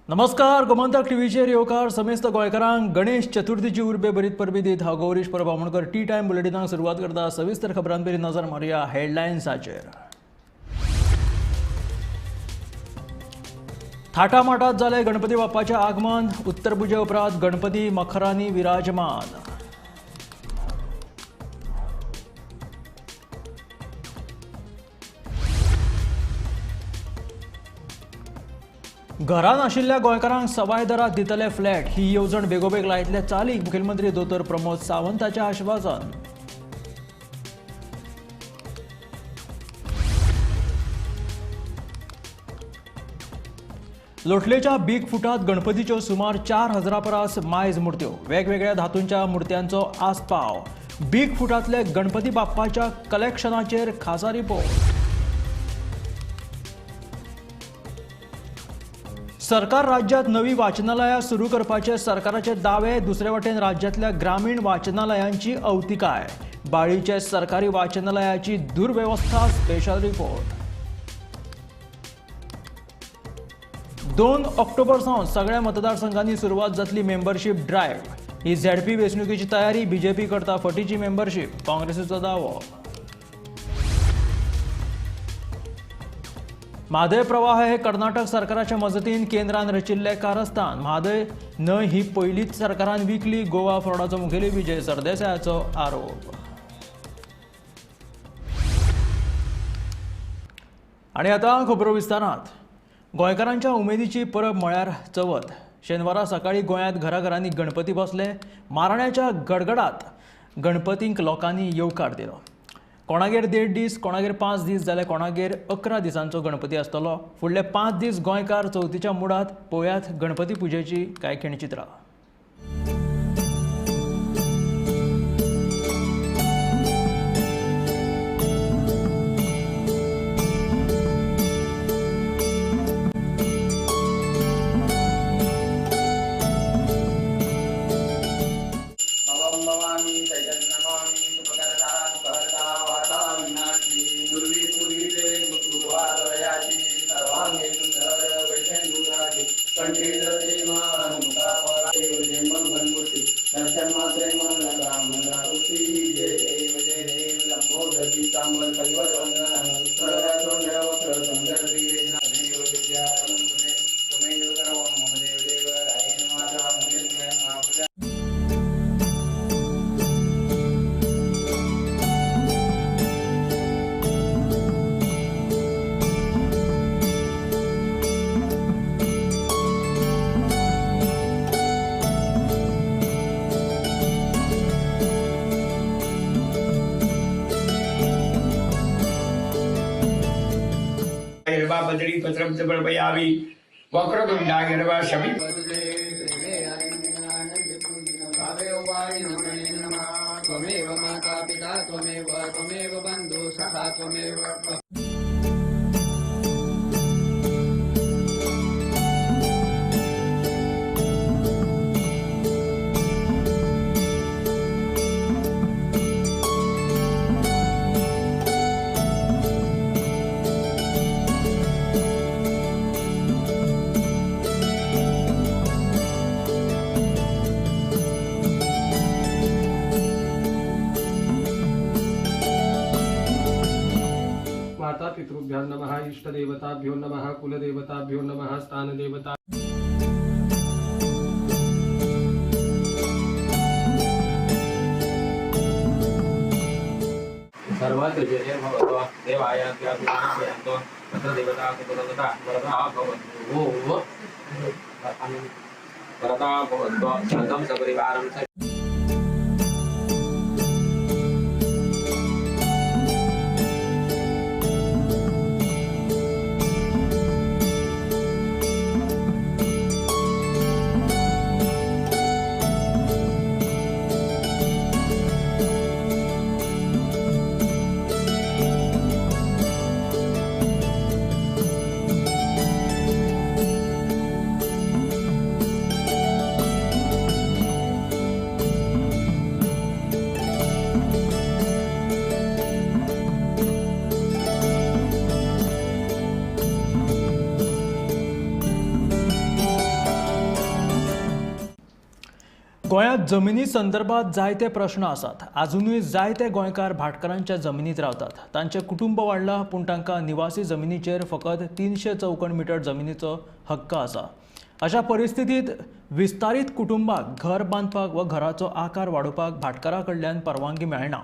नमस्कार, गोमंतक टीव्हीचेर येवकार समेस्त गोंयकारांक गणेश चतुर्थीची उर्बे भरीत परबी दीत हांव गौरीश परब आमोणकर टी टायम बुलेटिनाक सुरवात करता. सविस्तर खबरांपेरी नजर मारुया हेडलायन्साचेर. थाटामाटात जाले गणपती बाप्पाचें आगमन. उत्तरपुजे उपरांत गणपती मखरांनी विराजमान. घरां नाशिल्ल्या गोंयकारांक सवाय दरात दितले फ्लॅट ही येवजण बेगोबेग लायतले चालीक मुखेलमंत्री दोतोर प्रमोद सावंताचें आश्वासन. लोटलेच्या बीग फुटात गणपतीच्यो सुमार 4000 परस मायज मुर्त्यो, वेगवेगळ्या धातूंच्या मुर्त्यांचो आस्पाव. बीग फुटांतले गणपती बाप्पाच्या कलेक्शनाचेर खासा रिपोर्ट. सरकार राज्यात नवी वाचनालयां सुरू करपाचे सरकाराचे दावे. दुसरे वटेन राज्यांतल्या ग्रामीण वाचनालयांची अवतिकाय. बाळीचे सरकारी वाचनालयाची दुर्व्यवस्था. Special report. 2 October सावन सगळ्या मतदारसंघांनी सुरवात जातली मेंबरशीप ड्रायव्ह. ही झेडपी वेंचणुकेची तयारी. बीजेपी करता फटीची मेंबरशीप, काँग्रेसीचो दावो. म्हादय प्रवाह हे कर्नाटक सरकाराच्या मजतीन केंद्रान रचिल्ले कारस्थान. म्हादय न्हंय ही पयलीच सरकारान विकली. गोवा फ्रॉडाचो मुखेली विजय सरदेसायाचो आरोप. आनी आतां खबरो विस्तारांत. गोंयकारांच्या उमेदीची परब म्हळ्यार चवथ. शेनवारा सकाळीं गोंयांत घराघरांनी गणपती बसले. मारण्याच्या गडगडात गणपतींक लोकांनी येवकार दिलो. कोणागेर 1.5 दीस, कोणागेर 5 दीस जाल्यार कोणागेर 11 दिसांचो गणपती आसतलो. फुडले 5 दीस गोंयकार चवथीच्या मुडात. पळोवयात गणपती पुजेची कांय खिणचित्रां. बद्री पत्रम समर्पयामि. वक्रतुंडाय शमी त्वमेव माता पिता त्वमेव त्वमेव बंधु सखा त्वमेव. पितृभ्यो नमः, इष्टदेवताभ्यो नमः, कुलदेवताभ्यो नमः, स्थानदेवता. सर्वत्र जय भवतु देवाय भवन्तु तत्र देवता कुलदेवता वरदा भवन्तु वरदा भवन्तु सर्वं सपरिवारं. गोंयांत जमिनी संदर्भात जायते प्रश्न आसात. आजुनूय जायते गोंयकार भाटकारांच्या जमिनीत रावतात. तांचें कुटुंब वाडलां पूण तांकां निवासी जमिनीचेर फकत 300 चौखण मिटर जमिनीचो हक्क आसा. अशा परिस्थितीत विस्तारीत कुटुंबाक घर बांदपाक वा घराचो आकार वाडोवपाक भाटकारा कडल्यान परवानगी मेळना.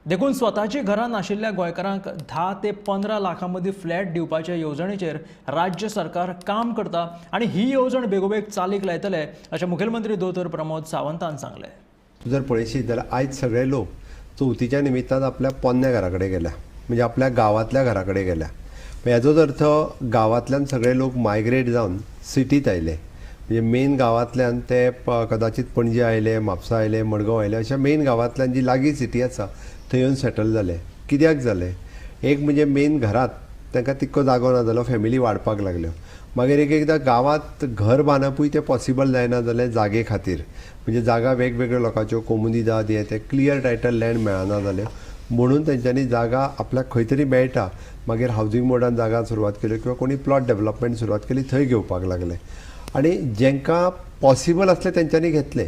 देखून स्वताची घरां नाशिल्ल्या गोंयकारांक 10 ते 15 लाखां मदीं फ्लॅट दिवपाचे येवजणेचेर राज्य सरकार काम करता आनी ही येवजण बेगोबेग चालीक लायतले अशें मुखेलमंत्री दोतोर प्रमोद सावंतान सांगलें. तूं जर पळयशीत जाल्यार आयज सगळे लोक चवथीच्या निमित्तान आपल्या पोन्न्या घरा कडेन गेल्या, म्हणजे आपल्या गांवांतल्या घरा कडेन गेल्या. हेजोच अर्थ गांवांतल्यान सगळे लोक मायग्रेट जावन सिटींत आयले, म्हणजे मेन गांवांतल्यान ते कदाचित पणजे आयले, म्हापसा आयले, मडगांव आयले, अशा मेन गांवांतल्यान जी लागीं सिटी आसा थंय येवन सेटल जाले. कित्याक जाले? एक म्हणजे मेन घरांत तांकां तितको जागो ना जालो, फॅमिली वाडपाक लागल्यो. मागीर एक एकदां गांवांत घर बांदपूय तें पॉसिबल जायना जालें जागे खातीर, म्हणजे जागा वेगवेगळ्या लोकांच्यो, कोमुनिदाद हें तें क्लियर टायटल लँड मेळना जाल्यो, म्हणून तेंच्यांनी जागा आपल्याक खंय तरी मेळटा, मागीर हावजींग बोर्डान जागा सुरवात केल्यो किंवा कोणी प्लॉट डेवलपमेंट सुरवात केली थंय घेवपाक लागले. आनी जेंकां पॉसिबल आसलें तेंच्यांनी घेतलें.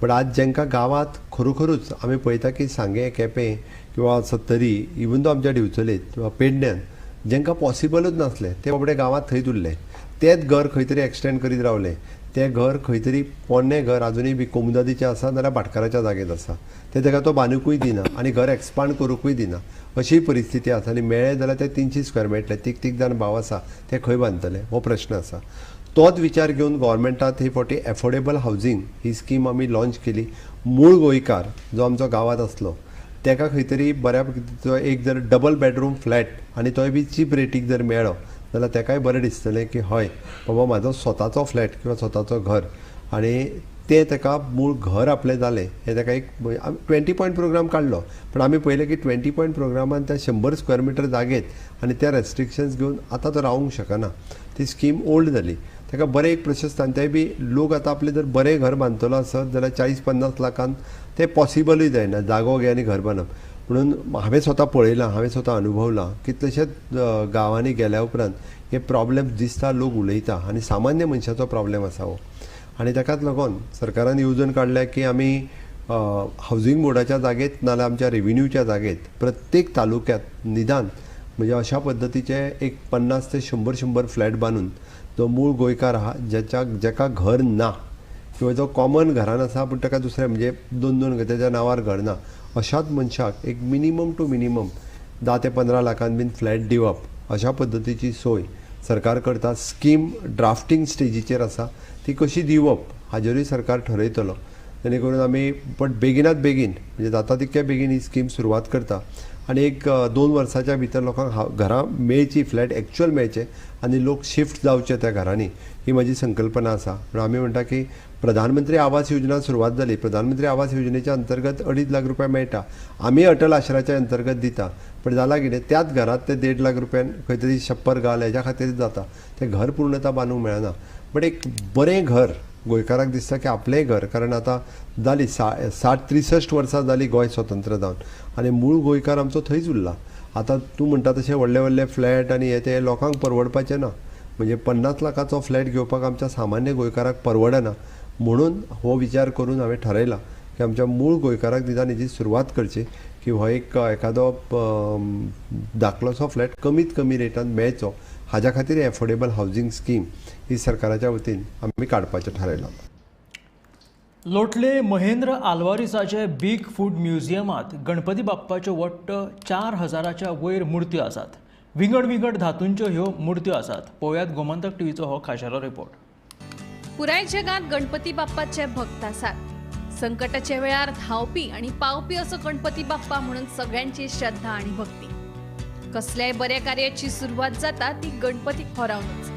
बट आज जेंकां गांवांत खरोखरूच आमी पळयता की सांगें, केपें किंवा सत्तरी, इवन दो आमच्या दिवचलेत किंवा पेडण्यान जेंकां पॉसिबलूच नासलें ते बाबडे गांवांत थंयच उरले, तेंच घर खंय तरी एक्सटेंड करीत रावले. तें घर खंय तरी पोन्नें घर आजुनूय बी कोमुनिदादीचें आसा नाल्यार भाटकाराच्या जागेंत आसा, तें ताका तो बांदूकूय दिना आनी घर एक्सपांड करूंकूय दिना, अशी परिस्थिती आसा. आनी मेळ्ळें जाल्यार ते 300 स्क्वेअर मेळटले, तीग तीग जाण भाव आसा, ते खंय बांदतले हो प्रश्न आसा. तोच विचार घेवन गव्हर्मेंटात ही फावटी एफोर्डेबल हावजींग ही स्कीम आमी लॉंच केली. मूळ गोंयकार जो आमचो गांवांत आसलो ताका खंय तरी बऱ्या एक जर डबल बेडरूम फ्लॅट आनी तोय बी चीप रेटीक जर मेळ्ळो जाल्यार ताकाय बरें दिसतलें की हय बाबा म्हाजो स्वताचो फ्लॅट किंवा स्वताचो घर, आनी तें ताका मूळ घर आपलें जालें हें ताका एक 20 पॉयंट प्रोग्राम काडलो. पण आमी पळयलें की 20 पॉयंट प्रोग्रामान त्या 100 स्क्वेअर मिटर जागेत आनी त्या रेस्ट्रिक्शन्स घेवन आतां तो रावूंक शकना, ती स्कीम ओल्ड जाली. ताका बरें एक प्रशस्त आनी तें बी लोक आतां आपलें जर बरें घर बांदतलो आसत जाल्यार 40-50 लाखान तें पॉसिबलूय जायना, जागो घे आनी घर बांदप. म्हणून हांवें स्वता पळयलां, हांवें स्वता अनुभवलां, कितलेशेच गांवांनी गेल्या उपरांत हे प्रॉब्लेम दिसता, लोक उलयता आनी सामान्य मनशाचो प्रॉब्लेम आसा हो. आनी ताकाच लागून सरकारान येवजण काडल्या की आमी हावजींग बोर्डाच्या जागेत नाल्यार आमच्या रेविन्यूच्या जागेत प्रत्येक तालुक्यात निदान म्हणजे अशा पद्दतीचे एक 50 ते 100 फ्लॅट बांदून जो मूळ गोंयकार आहा ज्याका घर ना किंवा जो कॉमन घरान आसा पूण ताका दुसरें म्हणजे 2-2 तेच्या नांवार घर ना, अशाच मनशाक एक मिनिमम टू मिनिमम 10 ते 15 लाखान बीन फ्लॅट दिवप अशा पद्दतीची सोय सरकार करता. स्कीम ड्राफ्टींग स्टेजीचेर आसा, ती कशी दिवप हाजेरूय सरकार ठरयतलो, जेणे करून आमी बट बेगिनात बेगीन म्हणजे जाता तितक्या बेगीन ही स्कीम सुरवात करता आनी एक 2 वर्साच्या भितर लोकांक घरां मेळची, फ्लॅट एक्चुअल मेळचे आनी लोक शिफ्ट जावचे त्या घरांनी, ही म्हजी संकल्पना आसा. पूण आमी म्हणटा की प्रधानमंत्री आवास योजना सुरवात जाली, प्रधानमंत्री आवास योजनेच्या अंतर्गत 2.5 लाख रुपया मेळटा, आमी अटल आश्राच्या अंतर्गत दिता, पण जालां कितें त्याच घरांत ते 1.5 लाख रुपयान खंय तरी छप्पर घाल हेज्या खातीर जाता, तें घर पूर्णता बांदूंक मेळना. बट एक बरें घर गोंयकाराक दिसता की आपलेंय घर, कारण आतां जाली 60-63 वर्सां जाली गोंय स्वतंत्र जावन आनी मूळ गोंयकार आमचो थंयच उरला. आतां तूं म्हणटा तशें व्हडले व्हडले फ्लॅट आनी हे ते लोकांक परवडपाचें ना, म्हणजे 50 लाखाचो फ्लॅट घेवपाक आमच्या सामान्य गोंयकाराक परवडना, म्हणून हो विचार करून हांवें ठरयलां की आमच्या मूळ गोंयकाराक निदान हेजी सुरवात करची की हो एक एखादो धाकलोसो फ्लॅट कमीत कमी रेटान मेळचो, हाज्या खातीर एफोर्डेबल हावजींग स्कीम ही सरकाराच्या वतीन आमी काडपाचें थारायलां. लोटले महेंद्र आल्वारीसाचे बिग फूड म्युझियमांत गणपती बाप्पाच्यो वट्ट 4000च्या वयर मुर्त्यो आसात. विंगड विंगड धातूंच्यो ह्यो मुर्त्यो आसात. पळोवयात गोमंतक टीव्हीचो हो खाशेलो रिपोर्ट. पुराय जगांत गणपती बाप्पाचे भक्त आसात. संकटाच्या वेळार धांवपी आनी पावपी असो गणपती बाप्पा म्हणून सगळ्यांची श्रद्धा आनी भक्ती. कसल्याय बऱ्या कार्याची सुरवात जाता ती गणपतीक होरावनच.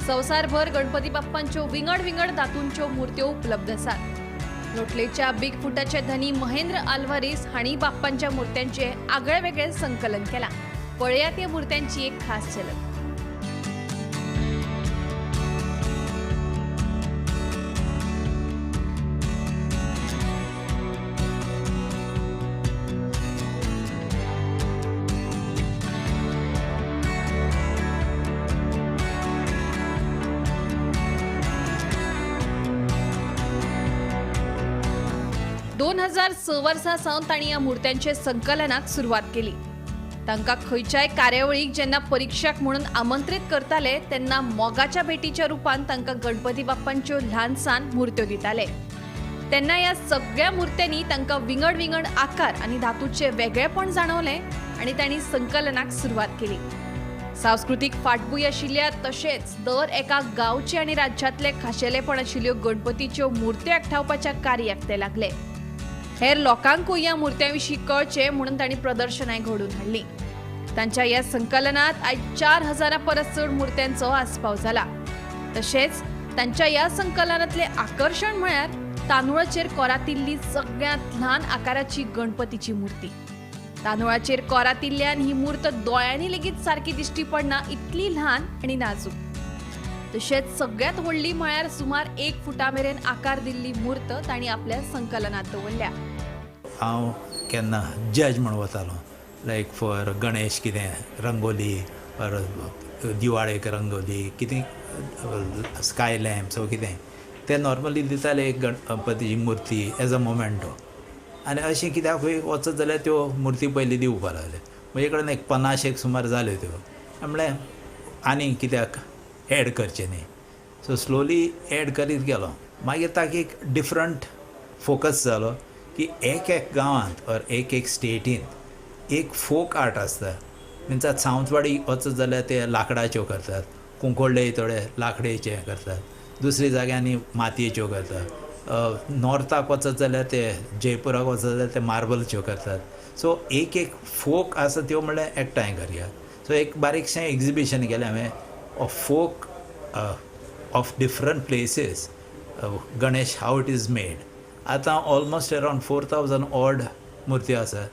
संवसारभर गणपती बाप्पांच्यो विंगड विंगड धातूंच्यो मुर्त्यो उपलब्ध आसात. लोटलेच्या बिग फुटाचे धनी महेंद्र आल्वारीस हांणी बाप्पांच्या मुर्त्यांचे आगळे वेगळे संकलन केलां. पळयात ह्या मुर्त्यांची एक खास झलक. 2006 वर्सा सावन तांणी ह्या मुर्त्यांचे संकलनाक सुरवात केली. तांकां खंयच्याय कार्यावळीक जेन्ना परिक्षक म्हणून आमंत्रीत करताले तेन्ना मोगाच्या भेटीच्या रुपान तांकां गणपती बाप्पांच्यो ल्हान सान मुर्त्यो दिताले. तेन्ना ह्या सगळ्या मुर्त्यांनी तांकां विंगड विंगड आकार आनी धातूचें वेगळेपण जाणवलें आनी तांणी संकलनाक सुरवात केली. सांस्कृतीक फाटभूंय आशिल्ल्या तशेंच दर एका गांवचे आनी राज्यांतले खाशेलेपण आशिल्ल्यो गणपतीच्यो मुर्त्यो एकठांवपाच्या कार्याक ते लागले. हेर लोकांकूय ह्या मुर्त्यां विशीं कळचें म्हणून तांणी प्रदर्शनांय घडोवन हाडलीं. तांच्या ह्या संकलनांत आयज 4000 परस चड मुर्त्यांचो आस्पाव जाला. तशेंच तांच्या ह्या संकलनांतलें आकर्शण म्हळ्यार तांदूळाचेर कोरातिल्ली सगळ्यांत ल्हान आकाराची गणपतीची मूर्ती. तांदूळाचेर कोरातिल्ल्यान ही मूर्त दोळ्यांनी लेगीत सारकी दिश्टी पडना इतली ल्हान आनी नाजूक. तशेंच सगळ्यांत व्हडली म्हळ्यार सुमार 1 फुटा मेरेन आकार दिल्ली मूर्त तांणी आपल्या संकलनांत दवरल्या. हांव केन्ना जज म्हूण वतालो, लायक फॉर गणेश कितें रंगोली ऑर दिवाळेक रंगोली कितें स्काय लॅम्प्स वो कितें ते नॉर्मली दिताले एक गणपतीची मुर्ती एज अ मोमेंटो. आनी अशें कित्याकूय वचत जाल्यार त्यो मुर्ती पयलीं दिवपाक लागले. म्हजे कडेन एक 50 सुमार जाल्यो त्यो. म्हणलें आनी कित्याक एड करचें न्ही. सो स्लोली एड करीत गेलो. मागीर ताका एक डिफरंट फोकस जालो की एक एक गांवांत ऑर एक एक स्टेटींत एक फोक आर्ट आसता. मिन्स आतां सावंतवाडी वचत जाल्यार ते लांकडाच्यो करतात, कुंकळ्ळे थोडे लांकडेचे करतात, दुसऱ्या जाग्यांनी मातयेच्यो करतात, नॉर्थाक वचत जाल्यार ते जयपुराक वचत जाल्यार ते मार्बलच्यो करतात. सो एक एक फोक आसा त्यो म्हणल्यार एकठांय करया. सो एक बारीकशें एग्जिबिशन केलें हांवें of folk of different places Ganesh how it is made. आतां ऑलमोस्ट अरावंड 4000 ऑड मुर्त्यो आसात.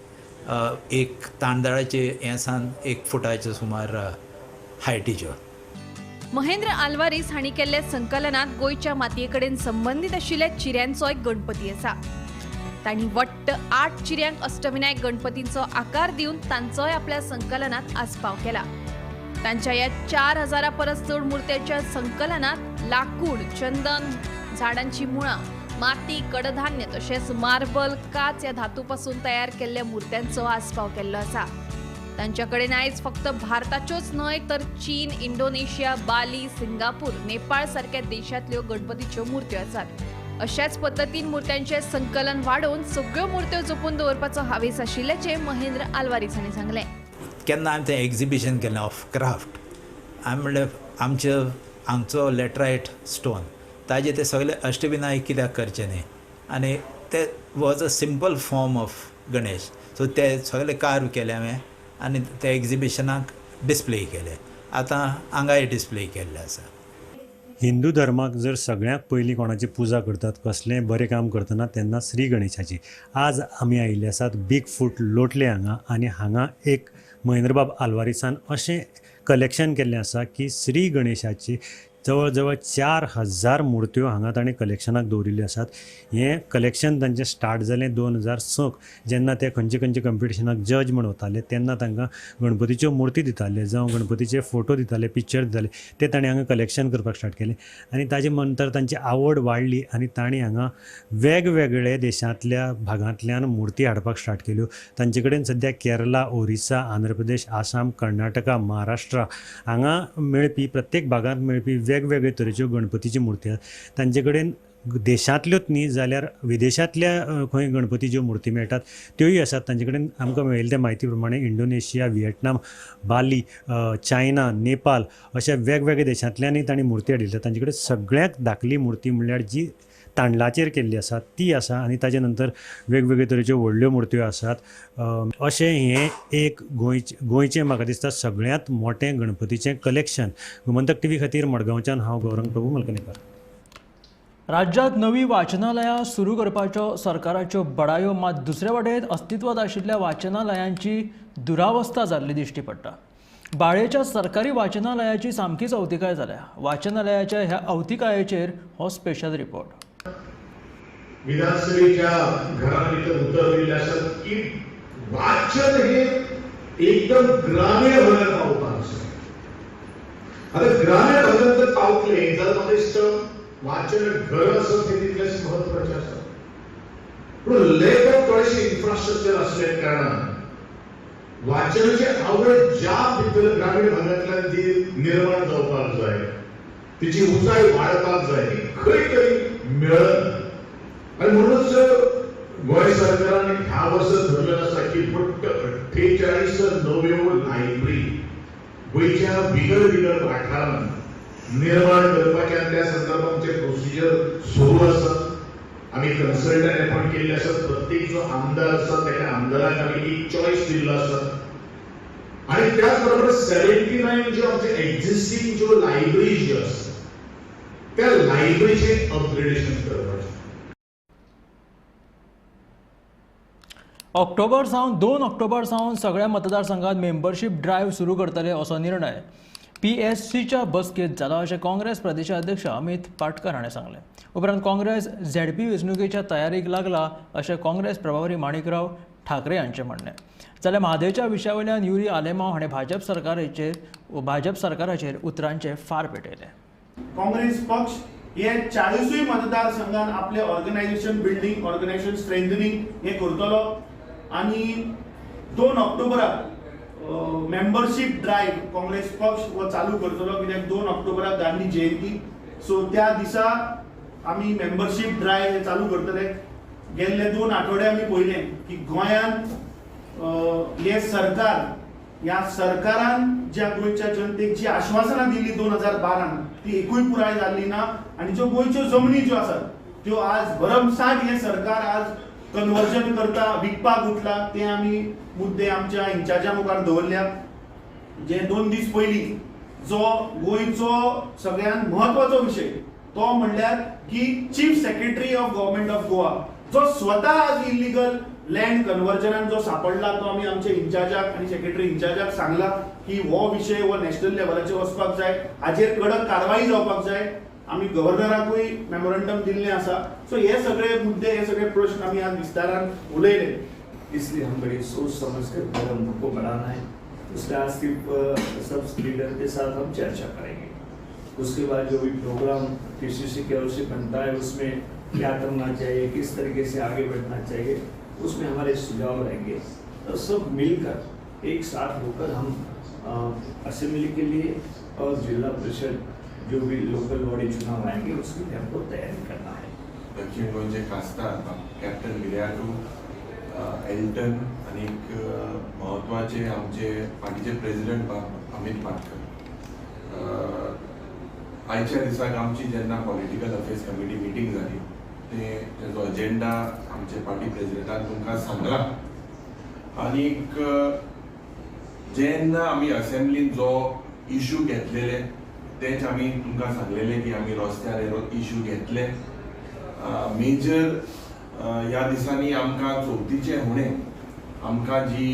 एक तांदळाचे हें सान 1 फुटाचे सुमार हायटीच्यो. महेंद्र आल्वारीस हांणी केल्ल्या संकलनांत गोंयच्या मातये कडेन संबंदीत आशिल्ल्या चिऱ्यांचो एक गणपती आसा. तांणी वट्ट 8 चिऱ्यांक अष्टविनायक गणपतींचो आकार दिवन तांचोय आपल्या संकलनांत आस्पाव केला. तांच्या ह्या 4000 परस चड मुर्त्यांच्या संकलनांत लाकूड, चंदन, झाडांची मुळां, माती, कडधान्य तशेंच मार्बल, काच ह्या धातूपासून तयार केल्ल्या मुर्त्यांचो आस्पाव केल्लो आसा. तांच्या कडेन आयज फक्त भारताच्योच न्हय तर चीन, इंडोनेशिया, बाली, सिंगापूर, नेपाळ सारक्या देशांतल्यो गणपतीच्यो मुर्त्यो आसात. अशाच पद्दतीन मुर्त्यांचें संकलन वाडोवन सगळ्यो मुर्त्यो जपून दवरपाचो हावेस आशिल्ल्याचें महेंद्र आल्वारीस हांणी सांगलें. केन्ना आमी तें एग्जिबिशन केलें ऑफ क्राफ्ट, आमी म्हणलें आमचे हांगचो लॅटरायट स्टोन ताजे ते सगळे अष्टविनायक कित्याक करचे न्ही, आनी ते was a simple form of Ganesh. So ते सगळे कार्व केले हांवें आनी ते एग्जिबिशनाक डिस्प्ले केले. आतां हांगाय डिस्प्ले केल्ले आसा. हिंदू धर्माक जर सगळ्यांत पयलीं कोणाची पुजा करतात, कसलेंय बरें काम करतना तेन्ना श्री गणेशाची. आज आमी आयिल्ले आसात बिग फूट लोटले हांगा आनी हांगा एक महेंद्रबाब आल्वारीसान अशें कलेक्शन केल्लें आसा की श्री गणेशाची जवळ जवळ 4000 मुर्त्यो हांगा ताणें कलेक्शनाक दवरिल्ल्यो आसात. हें कलेक्शन तांचें स्टार्ट जालें 2006 जेन्ना ते खंयचे खंयचे कंपिटिशनाक जज म्हूण वताले तेन्ना तांकां गणपतीच्यो मुर्ती दिताले जावं गणपतीचे फोटो दिताले, पिक्चर दिताले, ते ताणें हांगा कलेक्शन करपाक स्टार्ट केलें आनी ताजे नंतर तांची आवड वाडली आनी तांणी हांगा वेगवेगळे देशांतल्या भागांतल्यान मुर्ती हाडपाक स्टार्ट केल्यो. तांचे कडेन सद्या केरला, ओरिसा, आंध्र प्रदेश, आसाम, कर्नाटका, महाराष्ट्र हांगा मेळपी प्रत्येक भागांत मेळपी वेगवेगळे तरेच्यो गणपतीच्यो मुर्ती आसात. तांचे कडेन देशांतल्योच न्ही जाल्यार विदेशांतल्या खंय गणपतीच्यो मुर्ती मेळटात त्योय आसात. तांचे कडेन आमकां मेळिल्ले ते म्हायती प्रमाणे इंडोनेशिया, व्हिएतनाम, बाली, चायना, नेपाल अशा वेगवेगळ्या देशांतल्यानय तांणी मुर्ती हाडिल्ल्यो. तांचे कडेन सगळ्यांत धाकली मुर्ती म्हणल्यार जी तांदळाचेर केल्ली आसा ती आसा आनी ताजे नंतर वेगवेगळे तरेच्यो व्हडल्यो मुर्त्यो आसात. अशें हें एक गोंयचें म्हाका दिसता सगळ्यांत मोटें गणपतीचें कलेक्शन. गोमंतक टीव्ही खातीर मडगांवच्यान हांव गौरंग प्रभू मलकनेकर. राज्यांत नवी वाचनालयां सुरू करपाच्यो सरकाराच्यो बडायो मात दुसरे वाटेन अस्तित्वांत आशिल्ल्या वाचनालयांची दुरावस्था जाल्ली दिश्टी पडटा. बाळेच्या सरकारी वाचनालयाची सामकीच अवतिकाय जाल्या. वाचनालयाच्या ह्या अवतिकायेचेर हो स्पेशल रिपोर्ट. विधानसभेच्या घरांनी तर उत्तर दिलें आसा की वाचन हे एकदम ग्रामीण भागात पावपाक आसा. आतां ग्रामीण भागात जर पावतले जाल्यार म्हाका दिसता वाचन घर आसप हें तितलेंच म्हत्वाचें आसा. पूण लॅक ऑफ थोडेशें इन्फ्रास्ट्रक्चर आसल्या कारणान वाचनाची आवड ज्या भितर ग्रामीण भागांतल्यान ती निर्माण जावपाक जाय, तिची उंचाय वाडपाक जाय, ती खंय तरी मेळना. आनी म्हणूनच गोंय सरकारान ह्या वर्सा धरलें आसा की फक्त 48 नव्यो लायब्ररी गोंयच्या विंगड विंगड वाठारांत निर्माण करपाचे आनी त्या संदर्भात आमचे प्रोसिजर सुरू आसा. आमी कन्सल्टंट अपॉयंट केल्ले आसात. प्रत्येक जो आमदार आसा त्या आमदाराक आमी एक चॉयस दिल्लो आसा. आनी त्याच बरोबर 79 ज्यो आमचे एक्झिस्टींग ज्यो लायब्ररी ज्यो आसा त्या लायब्ररीचें अपग्रेडेशन करपाचें. ऑक्टोबर सावन 2 ऑक्टोबर सावन सगळ्या मतदारसंघात मेंबरशीप ड्रायव्ह सुरू करतले असो निर्णय पीएससीच्या बसकेत जाला अशें काँग्रेस प्रदेशाध्यक्ष अमित पाटकर हाणें सांगलें. उपरांत काँग्रेस झेडपी वेंचणुकेच्या तयारीक लागला अशें काँग्रेस प्रभारी माणिकराव ठाकरे हांचें म्हणणें. जाल्यार म्हादयच्या विशया वयल्यान युरी आलेमांव हाणें भाजप सरकाराचेर उतरांचे फार पेटयले. काँग्रेस पक्ष हे 40 मतदारसंघान आपले ऑर्गनायझेशन बिल्डिंग, ऑर्गनायझेशन स्ट्रेंथनिंग हे करतलो आनी 2 ऑक्टोबराक मेंबरशीप ड्रायव्ह काँग्रेस पक्ष हो चालू करतलो, कित्याक 2 ऑक्टोबराक गांधी जयंती, सो त्या दिसा आमी मेंबरशीप ड्रायव्ह हे चालू करतले. गेल्ले 2 आठवडे आमी पळयलें की गोंयांत हे सरकार, ह्या सरकारान ज्या गोंयच्या जनतेक जी आश्वासनां दिल्ली 2012 ती एकूय पुराय जाल्ली ना आनी ज्यो गोंयच्यो जमनी ज्यो आसात त्यो आज भरमसाठ हें सरकार आज कन्वर्जन करता, विकपाक उठला. ते आमी मुद्दे आमच्या इन्चार्जा मुखार दवरल्या. जे 2 दीस पयलीं जो गोंयचो सगळ्यांत म्हत्वाचो विशय तो म्हणल्यार की chief secretary of government of Goa जो स्वता आज इलिगल लँड कन्वर्जनान जो सापडला तो आमी आमच्या इन्चार्जाक आनी सेक्रेटरी इन्चार्जाक सांगला की हो विशय हो नॅशनल लेवलाचेर वचपाक जाय, हाजेर कडक कारवाई जावपाक जाय. आमी गव्हर्नराकूय मेमोरंडम दिल्लें आसा. सो हे सगळे मुद्दे, हे सगळे प्रश्न आमी आज विस्तारान उलयले. इसलिए हम बड़ी सोच समझ कर धर्म को बढ़ाना है. उसका सिर्फ सब लीडर के साथ हम चर्चा करेंगे. उसके बाद जो भी प्रोग्राम पीसीसी की ओर से बनता है उसमें क्या करना चाहिए, किस तरीके से आगे बढ़ना चाहिए, उसमें हमारे सुझाव रहेंगे. तो सब मिलकर एक साथ होकर हम असेंबली के लिए और जिला परिषद जो भी लोकल बॉडी चुनाव आएंगे उसके लिए हमको तैयारी करना है. दक्षिण गोंयचे खासदार कॅप्टन विरियाटो एल्टन आनी म्हत्वाचे आमचे पार्टीचे प्रेसिडेंट अमित पाटकर. आयच्या दिसाक आमची जेन्ना पॉलिटिकल अफेर्स कमिटी मिटींग जाली ते तेजो अजेंडा आमचे पार्टी प्रेसिडेंटान तुमकां सांगला. आनीक जेन्ना आमी असेंब्लीन जो इशू घेतलेले तेच आमी तुमकां सांगलेले की आमी रस्त्यार हे इशू घेतले. मेजर ह्या दिसांनी आमकां चवथीचे हुणे आमकां जी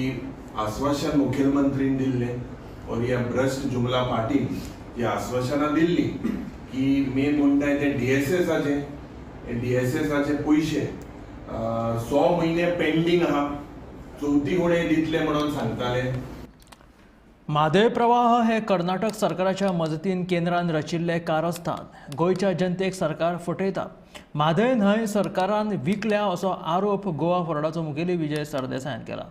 आश्वासन मुखेलमंत्रीन दिल्लें और ह्या भ्रश्ट जुमला पार्टीन जी आश्वासनां दिल्ली की मेन म्हणटाय ते डीएसएसाचे, डीएसएसाचे पयशे 100 म्हयने पेंडींग आहा, चवथी हुणे दितले म्हणून सांगताले. म्हादय प्रवाह हे कर्नाटक सरकाराच्या मजतीन केंद्रान रचिल्ले कारस्थान. गोंयच्या जनतेक सरकार फटयता. म्हादय न्हंय सरकारान विकल्या असो आरोप गोवा फॉरवर्डाचो मुखेली विजय सरदेसायान केला.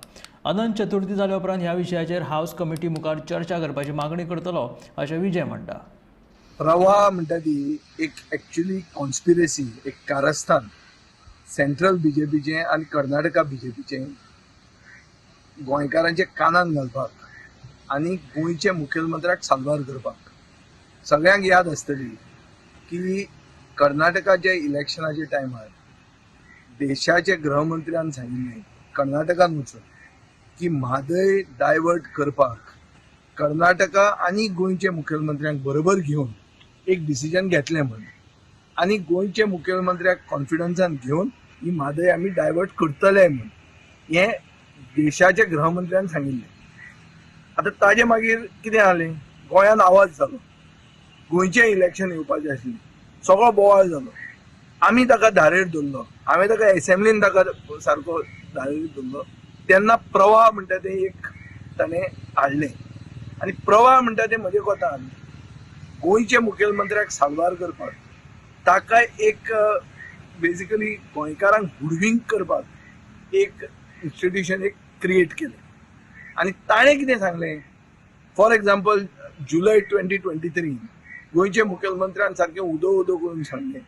अनंत चतुर्थी जाल्या उपरांत ह्या विशयाचेर हावस कमिटी मुखार चर्चा करपाची मागणी करतलो अशें विजय म्हणटा. प्रवाह म्हणटा ती एक एक्च्युअली कॉन्स्पिरसी, एक कारस्थान सेंट्रल बीजेपीचें आनी कर्नाटका बीजेपीचें गोंयकारांच्या कानान घालपाक आनी गोंयच्या मुखेलमंत्र्याक साल्वार करपाक. सगळ्यांक याद आसतली की कर्नाटकाच्या इलेक्शनाच्या टायमार देशाचे गृहमंत्र्यान सांगिल्लें कर्नाटकान वचून की म्हादय डायवर्ट करपाक कर्नाटका आनी गोंयच्या मुखेलमंत्र्यांक बरोबर घेवन एक डिसिजन घेतलें म्हूण आनी गोंयच्या मुखेलमंत्र्याक कॉन्फिडन्सान घेवन ही म्हादय आमी डायवर्ट करतले म्हूण हें देशाच्या गृहमंत्र्यान सांगिल्लें. आतां ताजे मागीर कितें जालें, गोंयांत आवाज जालो, गोंयचें इलेक्शन येवपाचें आसलें, सगळो बोवाळ जालो. आमी ताका धारेर धरलो, हांवें ताका एसेंब्लीन ताका सारको धारेर धरलो. तेन्ना प्रवाह म्हणटा तें एक ताणें हाडलें आनी प्रवाह म्हणटा तें म्हजे कोतान गोंयच्या मुखेलमंत्र्याक साल्वार करपाक ताका एक बेसिकली गोंयकारांक हुडविंक करपाक एक इन्स्टिट्यूशन एक क्रिएट केलें आनी ताणें कितें सांगलें, फॉर एग्जाम्पल जुलय 2023 गोंयचे मुखेलमंत्र्यान सारकें उदो उदो करून सांगलें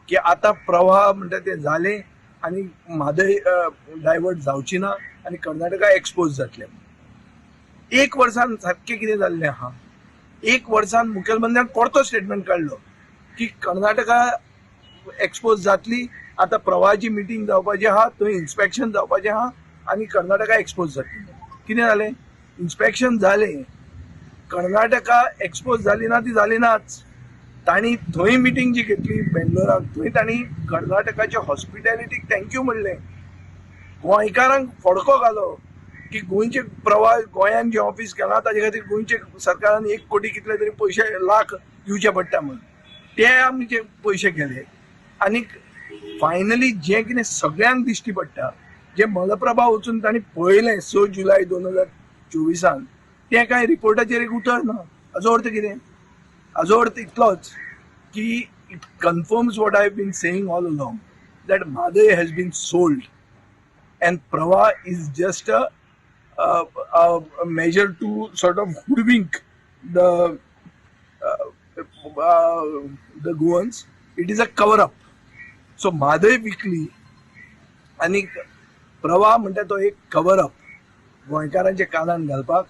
की आतां प्रवाह म्हणटा तें जालें आनी म्हादय डायवर्ट जावची ना आनी कर्नाटका एक्सपोज जातलें. एक वर्सान सारकें कितें जाल्लें आहा, एक वर्सान मुखेलमंत्र्यान परतो स्टेटमेंट काडलो की कर्नाटका एक्सपोज जातली, आतां प्रवाहाची मिटींग जावपाची आहा, थंय इन्स्पेक्शन जावपाचें आहा आनी कर्नाटका एक्सपोज जातली. कितें जालें, इन्स्पेक्शन जालें, कर्नाटका एक्सपोज जाली ना ती जाली नाच. तांणी थंय मिटींग जी घेतली बेंगलोराक, थंय तांणी कर्नाटकाच्या हॉस्पिटॅलिटीक thank you म्हणलें, गोंयकारांक फडको घालो की गोंयचे प्रवाह गोंयान जें ऑफीस केलां ताजे खातीर गोंयचे सरकारान 1 कोटी कितले तरी पयशे लाख दिवचे पडटा म्हूण, ते आमचे पयशे गेले. आनी फायनली जें कितें सगळ्यांक दिश्टी पडटा, जें मलप्रभा वचून तांणी पळयलें 6 जुलय 2024 तें कांय रिपोर्टाचेर एक उतर ना. हाजो अर्थ कितें, हाजो अर्थ इतलोच की it confirms what I have been saying all along that Mhadei has been sold and Pravah is just a measure to sort of hoodwink the Goans. It is a cover up. So Mhadei विकली आनी प्रवाह म्हणटा तो एक cover up गोंयकारांच्या कानान घालपाक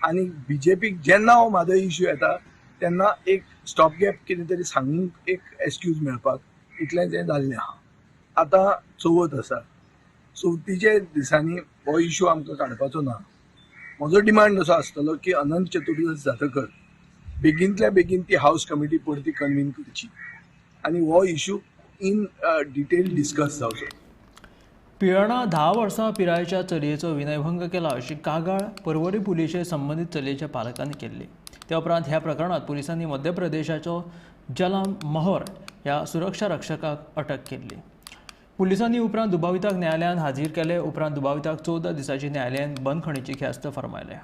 आनी बीजेपीक जेन्ना हो म्हादय इश्यू येता तेन्ना एक स्टॉप गॅप कितें तरी सांगूंक एक एक्सक्यूज मेळपाक, इतलें तें जाल्लें आहा. आतां चवथ आसा, चवथीच्या दिसांनी हो इश्यू आमकां काडपाचो ना. म्हजो डिमांड असो आसतलो की अनंत चतुर्दश जातकच बेगीनतल्या बेगीन ती हावस कमिटी परती कन्वीन करची आनी हो इश्यू इन डिटेल डिस्कस जावचो. पिळर्णा 10 वर्सां पिरायेच्या चलयेचो विनयभंग केला अशी कागाळ पर्वरी पुलिशे संबंदीत चलयेच्या पालकांनी केल्ली. त्या उपरांत ह्या प्रकरणांत पुलिसांनी मध्य प्रदेशाचो जलाम मोहोर ह्या सुरक्षा रक्षकाक अटक केल्ली. पुलिसांनी उपरांत दुबाविताक न्यायालयान हाजीर केले. उपरांत दुबाविताक 14 दिसांची न्यायालयान बंदखणीची ख्यास्त फर्मायल्या.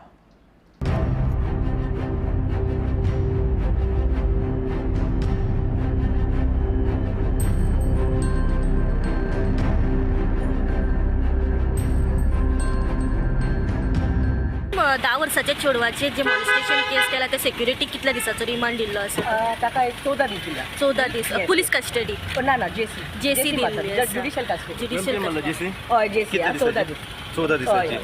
धा वर्साच्या चेडवाचेर जे मॉलेस्टेशन केस केला ते सेक्युरिटी कितल्या दिसाचो रिमांड दिल्लो आसा? ताका एक 14 दीस दिला. 14 दीस पुलीस कस्टडी? ना ना, जेसी जेसी दिल्ली, ज्युडिशियल कस्टडी. ज्युडिशियल हय, जेसी 14 दीस. 14 दिसाची.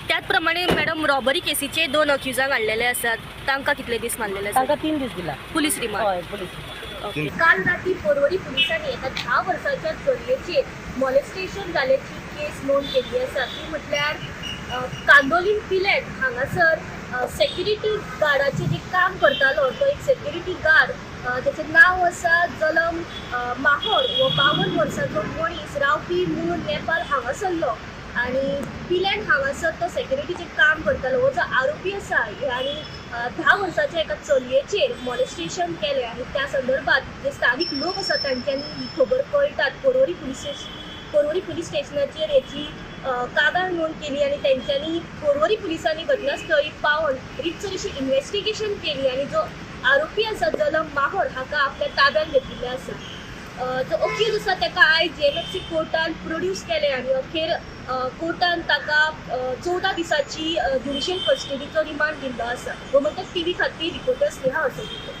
त्याच प्रमाणे मॅडम रॉबरी केसीचे 2 अक्युजांक हाडलेले आसात, तांकां कितले दीस मारलेले आसा? तांकां 3 दीस दिला पुलीस रिमांड. हय, पुलीस रिमांड. काल राती पर्वरी पुलिसांनी एका 10 वर्साच्या चलयेचेर मॉलेस्टेशन जाल्याची केस नोंद केल्ली आसा. ती म्हटल्यार कांदोलीम पिलेट हांगासर सेक्युरिटी गार्डाचें जें काम करतालो तो एक सेक्युरिटी गार्ड ताचें नांव आसा जलम माहोर, हो 52 वर्सांचो मनीस रावपी मूळ नेपाळ हांगासरलो आनी पिलेट हांगासर तो सेक्युरिटीचें काम करतालो. हो जो आरोपी आसा आनी 10 वर्साच्या एका चलयेचेर मॉलेस्टेशन केलें आनी त्या संदर्भात जे स्थानीक लोक आसा तांच्यांनी ही खबर कळटात पर्वरी पुलीस स्टेशनाचेर हेची कागाळ नोंद केली आनी तेंच्यांनी पर्वरी पुलिसांनी घटनास्थळी पावन रितसर अशी इन्वेस्टिगेशन केली आनी जो आरोपी आसा जलम माहोर हाका आपल्या ताब्यात घेतिल्लें आसा. जो अक्यूज आसा ताका आयज JMFC कोर्टान प्रोड्यूस केलें आनी अखेर कोर्टान ताका 14 दिसाची ज्युडिशियल कस्टडीचो रिमांड दिल्लो आसा. गोमंतक टीव्ही खातीर रिपोर्टर स्नेहा असोदितो.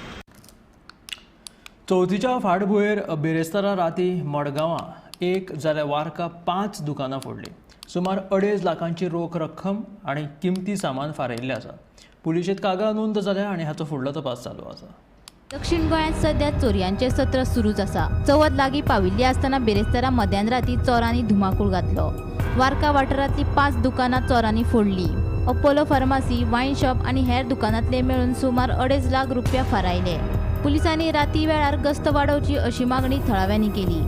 चवथीच्या फाटभुंयेर बिरेस्तारा राती मडगांवां 1 जाल्यार वार्का 5 दुकानां फोडलीं. सुमार 2.5 लाखांची रोख रक्कम आनी किमती सामान फारायिल्लें आसा. पुलिशेंत कागाळ नोंद जाल्या आनी हाचो फुडलो तपास चालू आसा. दक्षिण गोंयांत सध्या चोरयांचें सत्र सुरूच आसा. चवथ लागीं पाविल्ली आसतना बिरेस्तारा मध्यान राती चोरांनी धुमाकूळ घातलो. वार्का वाठारांतलीं 5 दुकानां चोरांनी फोडलीं. अपोलो फार्मासी, वायन शॉप आनी हेर दुकानांतले मेळून सुमार 2.5 लाख रुपया फारायले. पुलिसांनी राती वेळार गस्त वाडोवची अशी मागणी थळाव्यांनी केली.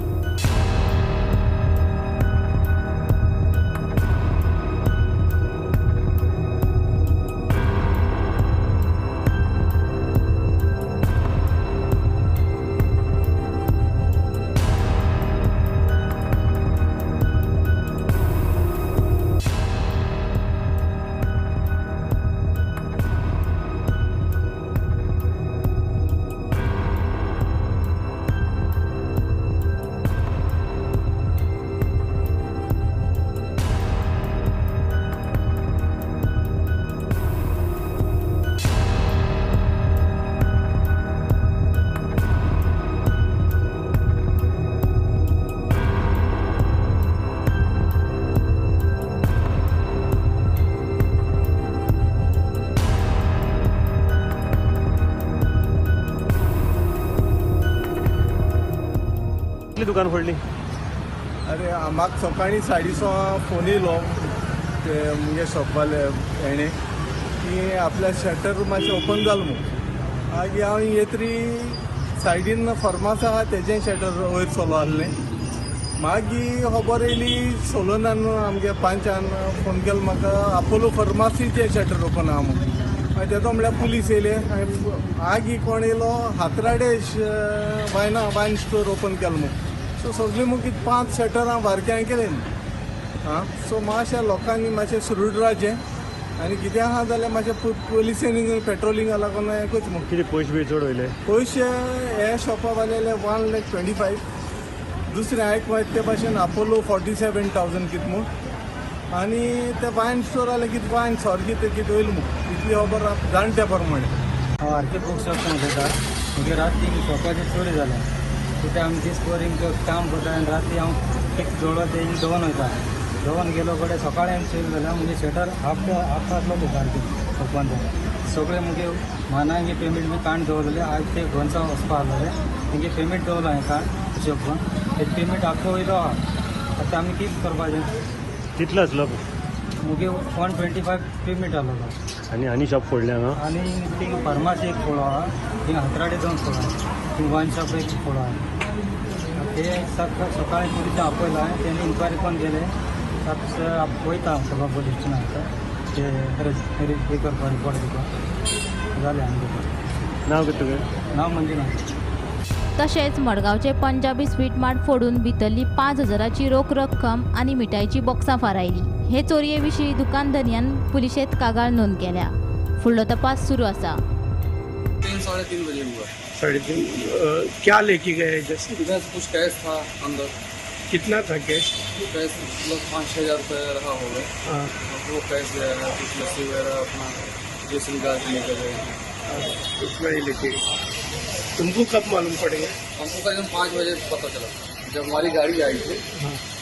कितली दुकान फोडली? अरे म्हाका सकाळीं 6:30 फोन येयलो ते मुगे शॉपवाले हेणे की आपल्या शटर मातशें ओपन जालें म्हूण. मागीर हांव येतरी सायडीन फर्मास आहा तेजें शटर वयर चलो आहलें. मागीर खबर येयली सोलोनान आमगे पांचान फोन केलो म्हाका आपोलो फर्मासीचें शटर ओपन आहा म्हूण. मागीर तेजो म्हणल्यार पुलीस येयले. मागीर कोण येयलो हातराडे वायना वायन स्टोर ओपन केलो म्हूण. सो सगळीं मुगीर 5 शटरां बारक्यां केलें. आं सो मातशें लोकांनी मातशें सुरूड रावचें आनी कितें आहा जाल्यार मातशें पुलिसांनी पेट्रोलिंगा लागून हें करचें म्हूण. कितें पयशे बी चड वयले? पयशे हे शॉपा वाल्याले 1,25,000, दुसरें आयक मागीर ते भाशेन आपोलो 47,000 कितें म्हूण. आनी ते वायन स्टोर जाल्यार कितें वायन सोर कितें कितें वयलें म्हूण इतली खबर जाणट्या प्रमाणे. हांव आर के बूक शॉप उलयता. म्हगे राती शॉपाचेर चोरी जालें. कित्याक आमी दीसभर हिंग काम करता आनी राती हांव एक जोडो ते हिंग दवरून वयता. दवरून गेलो कडेन सकाळीं आमी चोरी जाल्या. म्हणजे शटर हाफ हाफ आसलो सारकें ओपन जालें. सगळें मुगे मानांगे पेमेंट बी काण दवरलें. आज ते गोंचा वचपा आसलेले तेंगे पेमेंट दवरलो हांवें काण हिशोब करून. ते पेमेंट आख्खो वयलो आहा. आतां आमी कितें करपाचें? कितलो आसलो? मुगे 125 पेमेंट आसलो. आनी आनी शॉप फोडलें हांगा? आनी थिंग फार्मासी एक फोडो आहा, थिंग हातराडे 2 फोडो आहा, थिंग वायन शॉप एक फोडो आहा. ते सकाळीं पुलिसांक आपयला हांवें, तेणी इन्क्वायरी कोण केले वयता हांव सगळो पोलीस स्टेशनार आतां ते हे करपाक रिपोर्ट दिवपाक जालें आमगें. नांव कितें तुगेलें? नांव मंजुनाथ. तशेंच मडगांवचे पंजाबी स्वीट मार्ट फोडून भितरली 5,000ची रोख रक्कम आनी मिठायची बॉक्सां फारायली. हे चोरये विशीं दुकान धनयान पुलिशेंत कागाळ नोंद केल्या. फुडलो तपास सुरू आसा. 3-3:30 बजे हुआ. 3:30 क्या लेके गए? जैसे इधर कुछ कैश था अंदर. कितना था कैश? कैश मतलब 5-6 हज़ार रुपये रहा होगा. हाँ। वो कैश गया है, कुछ लस्सी वगैरह अपना जैसे गाज लेकर गए. उतना ही लेके गए. तुमको कब मालूम पड़ेगा? हमको करीबन 5 बजे पता चला, जब हमारी गाड़ी आई थी.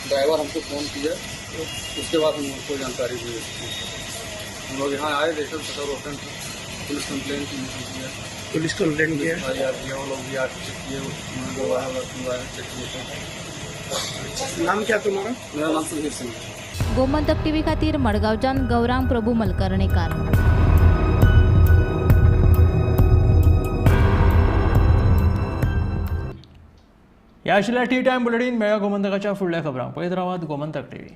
ड्राइवर हमको फ़ोन किया, उसके बाद हमको जानकारी हुई. हम लोग यहाँ आए, देखा शटर ओपन था. पुलिस कंप्लेन किया. पुलिस कंप्लेन किया? किया, वो लोग भी आके चेक किए, उन्होंने चेक किए थे. नाम क्या तुम्हारा? मेरा नाम सुधीर सिंह. गोमंतक टीव्ही खातीर मडगांवच्यान गौरांग प्रभू मलकर्णेकार. ह्या आशिल्ल्या टी टायम बुलेटीन. मेळ्या गोमंतकाच्या फुडल्या खबरांक. पळयत रावात गोमंतक टीव्ही.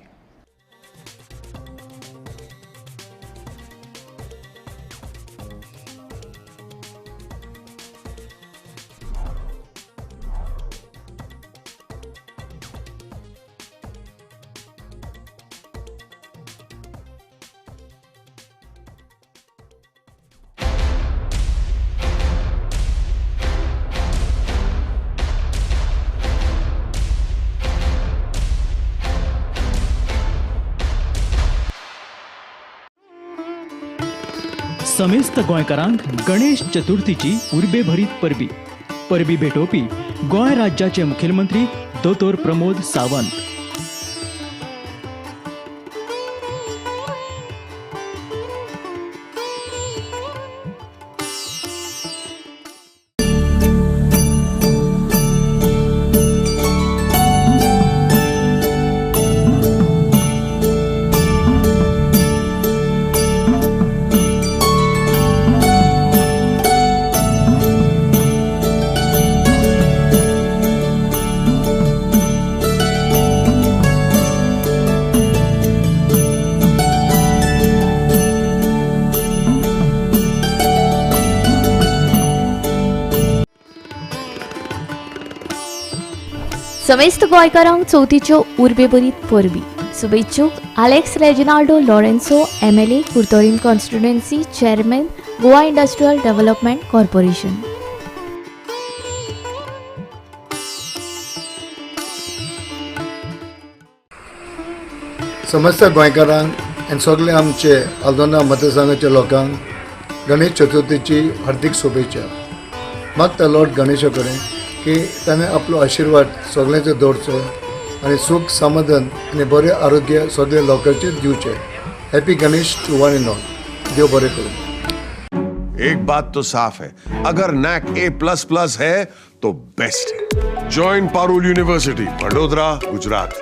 समेस्त गोंयकारांक गणेश चतुर्थीची उर्बेभरीत परबी. परबी भेटोवपी गोंय राज्याचे मुखेलमंत्री दोतोर प्रमोद सावंत. समेस्त गोंयकारांक चवथीच्यो उर्बेभरीत परबी. शुभेच्छुक Alex Reginaldo Lourenco, MLA, Curtorim constituency, chairman, Goa industrial development corporation. समस्त गोंयकारांक आनी सगळे आमचे आल्दोना मतदारसंघाच्या लोकांक गणेश चतुर्थीची हार्दिक शुभेच्छा. मागता लॉर्ड गणेशा कडेन की ताणें आपलो आशिर्वाद सगळ्यांचेर दवरचो आनी सूख समाधान आनी बरें आरोग्य सगळ्या लोकांचेर दिवचें. Happy Ganesh to one and all. देव बरें करूं. एक बात तो साफ है, अगर नैक A++ है तो बेस्ट है। Join Parul university, Vadodara, Gujarat.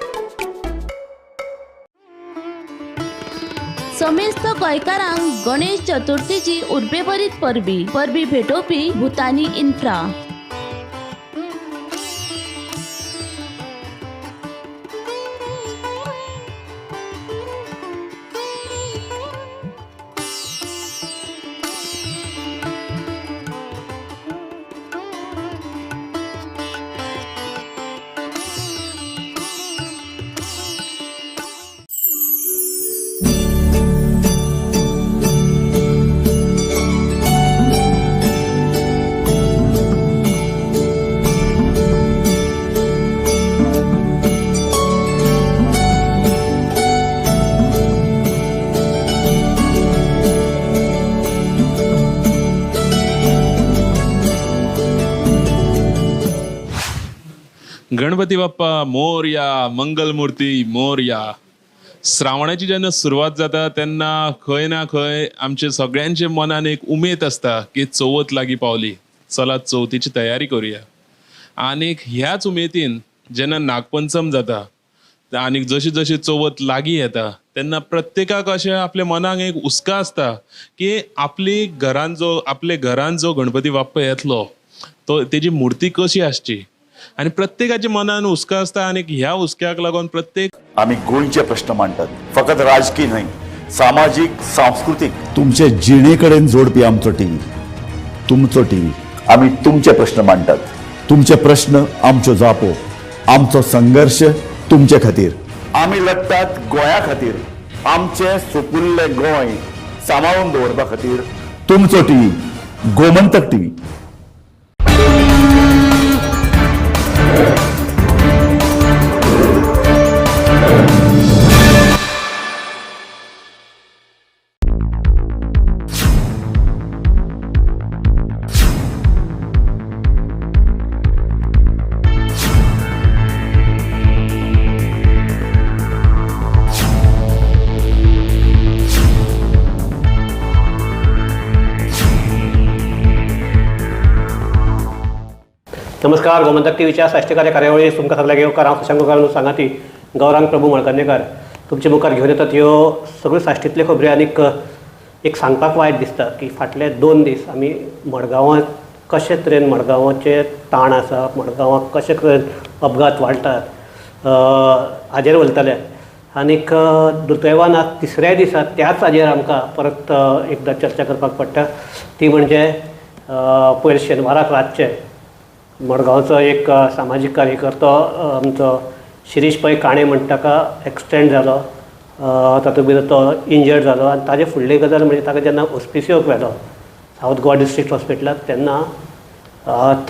समेस्त गोंयकारांक गणेश चतुर्थीची उर्बेभरीत परबी। परबी भेटोवपी भूतानी इन्फ्रा। गणपती बाप्पा मोरया, मंगलमूर्ती मोरया। श्रावणाची जेन्ना सुरवात जाता तेन्ना खंय ना खंय आमचे सगळ्यांचे मनान एक उमेद आसता की चवथ लागीं पावली, चला चवथीची तयारी करुया। आनीक ह्याच उमेदीन जेन्ना नागपंचम जाता आनीक जशी जशी चवथ लागीं येता तेन्ना प्रत्येकाक अशें आपल्या मनाक एक हुस्का आसता की आपली घरान जो आपले घरान जो गणपती बाप्पा येतलो तो तेजी मूर्ती कशी आसची आनी प्रत्येकाच्या मनान हुस्का आसता। आनी ह्या हुस्क्याक लागून प्रत्येक आमी गोंयचे प्रश्न मांडटात, फकत राजकीय न्हय, सामाजीक, सांस्कृतीक, तुमचे जिणे कडेन जोडपी आमचो टीव्ही, तुमचो टीव्ही। आमी तुमचे प्रश्न मांडटात, तुमचे प्रश्न आमच्यो जापो, आमचो संघर्श तुमचे खातीर। आमी लढटात गोंया खातीर, आमचें सुपुल्लें गोंय सांबाळून दवरपा खातीर। तुमचो टीव्ही, गोमंतक टीव्ही। नमस्कार, गोमंतक टीव्हीच्या साश्टीकार्य कार्यावळी तुमकां सगळ्यांक येवकार। हांव शशांक गोकार्ण सांगाती गौरांग प्रभू मळकर्णेकर तुमचे मुखार घेवन येतात ह्यो सगळ्यो साश्टींतल्यो खबरी। आनीक एक सांगपाक वायट दिसता की फाटले 2 दीस आमी मडगांवांत कशे तरेन मडगांवाचें ताण आसा, मडगांवांत कशे तरेन अपघात वाडटात हाजेर उलयताले। आनीक दुर्दैवान आज तिसऱ्या दिसा त्याच हाजेर आमकां परत एकदां चर्चा करपाक पडटा, ती म्हणजे पयर शेनवाराक रातचें मडगांवचो एक सामाजीक कार्यकर्तो आमचो शिरीष पै काणे म्हणटा ताका एक्सिडेंट जालो, तातूंत भितर तो इंजर्ड जालो। आनी ताजे फुडली गजाल म्हणजे ताका जेन्ना ओस्पिसियोक व्हेलो सावथ गोवा डिस्ट्रिक्ट हॉस्पिटलाक तेन्ना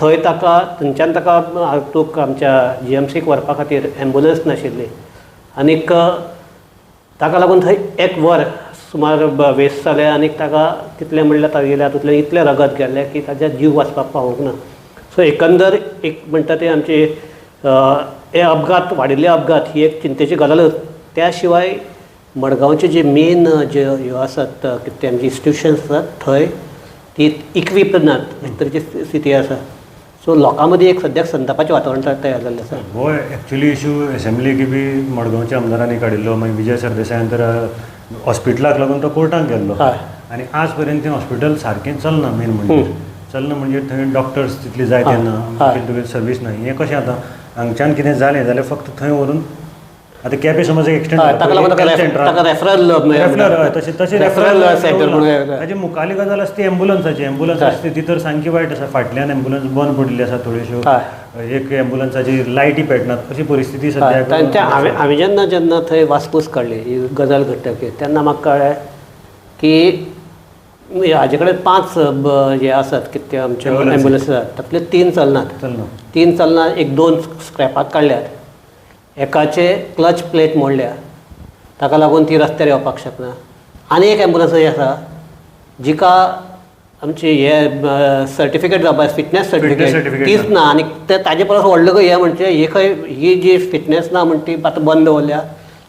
थंय ताका थंयच्यान ताका हातूंक आमच्या जीएमसीक व्हरपा खातीर एम्बुलन्स नाशिल्ली आनीक ताका लागून थंय 1 वर सुमार वेस्ट जालें। आनीक ताका तितलें म्हणल्यार तागेल्या हातूंतल्यान इतलें रगत गेल्लें की ताज्या जीव वाचपाक पावूंक ना। सो एकंदर एक म्हणटा ते आमचे हे अपघात वाडिल्ले अपघात ही एक चिंतेची गजालूच। त्या शिवाय मडगांवचे जे मेन जे ह्यो आसात कितें आमचे इन्स्टिट्युशन्स आसात थंय ती इक्वीप नात अशे तरेची स्थिती आसा। सो लोकां मदीं एक सद्याक संतापाचें वातावरण तयार जाल्लें आसा। हो एक्चुअली इशू एसेंब्लीक बी मडगांवच्या आमदारांनी काडिल्लो, मागीर विजय सरदेसायान तर हॉस्पिटलाक लागून तो कोर्टाक गेल्लो आनी आज पर्यंत तें हॉस्पिटल सारकें चलना। मेन म्हणजे चलना म्हणजे थंय डॉक्टर्स तितली जाय ते ना, तुगे सर्वीस ना। हें कशें आतां हांगच्यान कितें जालें जाल्यार फक्त थंय व्हरून आतां केपें समज एक एक्सिडंट तशें रेफरल सेंटर। ताजे मुखाली गजाल आसा ती एम्बुलन्साची। एम्बुलन्साची स्थिती तर सामकी वायट आसा। फाटल्यान एम्बुलन्स बंद पडिल्ली आसा थोड्योश्यो, एक एम्बुलन्साची लायटी पेटनात अशी परिस्थिती सद्या। हांवें जेन्ना जेन्ना थंय वासपूस काडली ही गजाल घडटकीर तेन्ना म्हाका कळ्ळें की हाजे कडेन 5 हे आसात कितें आमचे एम्बुलन्स आसात, तातूंतले 3 चलनात, 3 चलना, एक 2 स्क्रॅपाक काडल्यात, एकाचे क्लच प्लेट मोडल्या ताका लागून ती रस्त्यार येवपाक शकना, आनी एक एम्बुलन्स अशी आसा जिका आमची हे सर्टिफिकेट जावपा फिटनेस सर्टिफिकेट तीच ना। आनी ते ताजे परस व्हडलो हे म्हणजे ही खंय ही जी फिटनेस ना म्हण ती आतां बंद दवरल्या,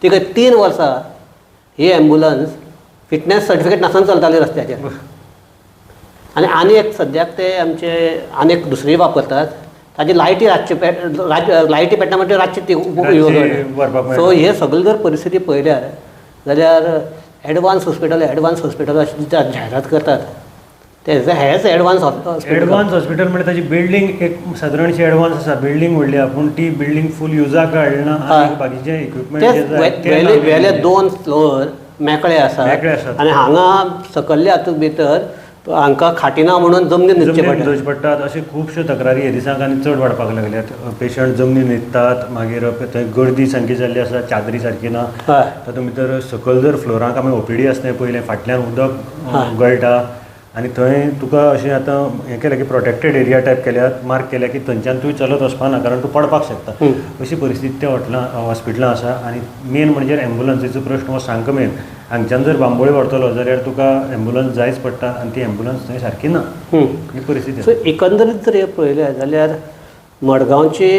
ती खंय 3 वर्सां ही एम्बुलन्स फिटनेस सर्टिफिकेट नासतना चलताली रस्त्याचेर। आनी आनी एक सद्याक ते आमचे आनी एक दुसरी वापरतात ताजी लायटी रातचे लायटी पेट्टा म्हणजे रातची ती. सो हे सगळे जर परिस्थिती पळयल्यार जाल्यार एडवान्स हॉस्पिटल एडवान्स हॉस्पिटल अशी जायरात करतात ते हेच एडवान्स हॉस्पिटल. एडवान्स हॉस्पिटल म्हणजे ताची बिल्डींग एक सादारणशी एडवान्स आसा, बिल्डींग व्हडली आहा पूण ती बिल्डींग फूल युजाक हाडना आनी बाकीचे इक्विपमेंट वेले 2 फ्लोर मेकळे आसा आनी हांगा सकल्ल्या हातूंत भितर हांकां खाटी ना म्हणून जमनीर न्हिदचें पडटात. अशे खुबश्यो तक्रारी हे दिसांक आनी चड वाडपाक लागल्यात. पेशंट जमनीर न्हिदतात, मागीर थंय गर्दी सामकी जाल्ली आसा, चादरी सारकी ना. तातूंत भितर सकयल जर फ्लोराक आमी ओपीडी आसा थंय पयलें फाटल्यान उदक गळटा आनी थंय तुका अशें आतां हें केलें की प्रोटेक्टेड एरिया टायप केल्यात, मार्क केल्या की थंयच्यान तुवें चलत वचपा ना कारण तूं पडपाक शकता. अशी परिस्थिती त्या हॉटेलां हॉस्पिटलां आसा. आनी मेन म्हणजे एम्बुलन्सीचो प्रश्न हो सामको मेन. हांगच्यान जर बांबोळे व्हरतलो जाल्यार तुका एम्बुलन्स जायच पडटा आनी ती एम्बुलन्स थंय सारकी ना, ही परिस्थिती. सो एकंदरीत जर हें पळयलें जाल्यार मडगांवची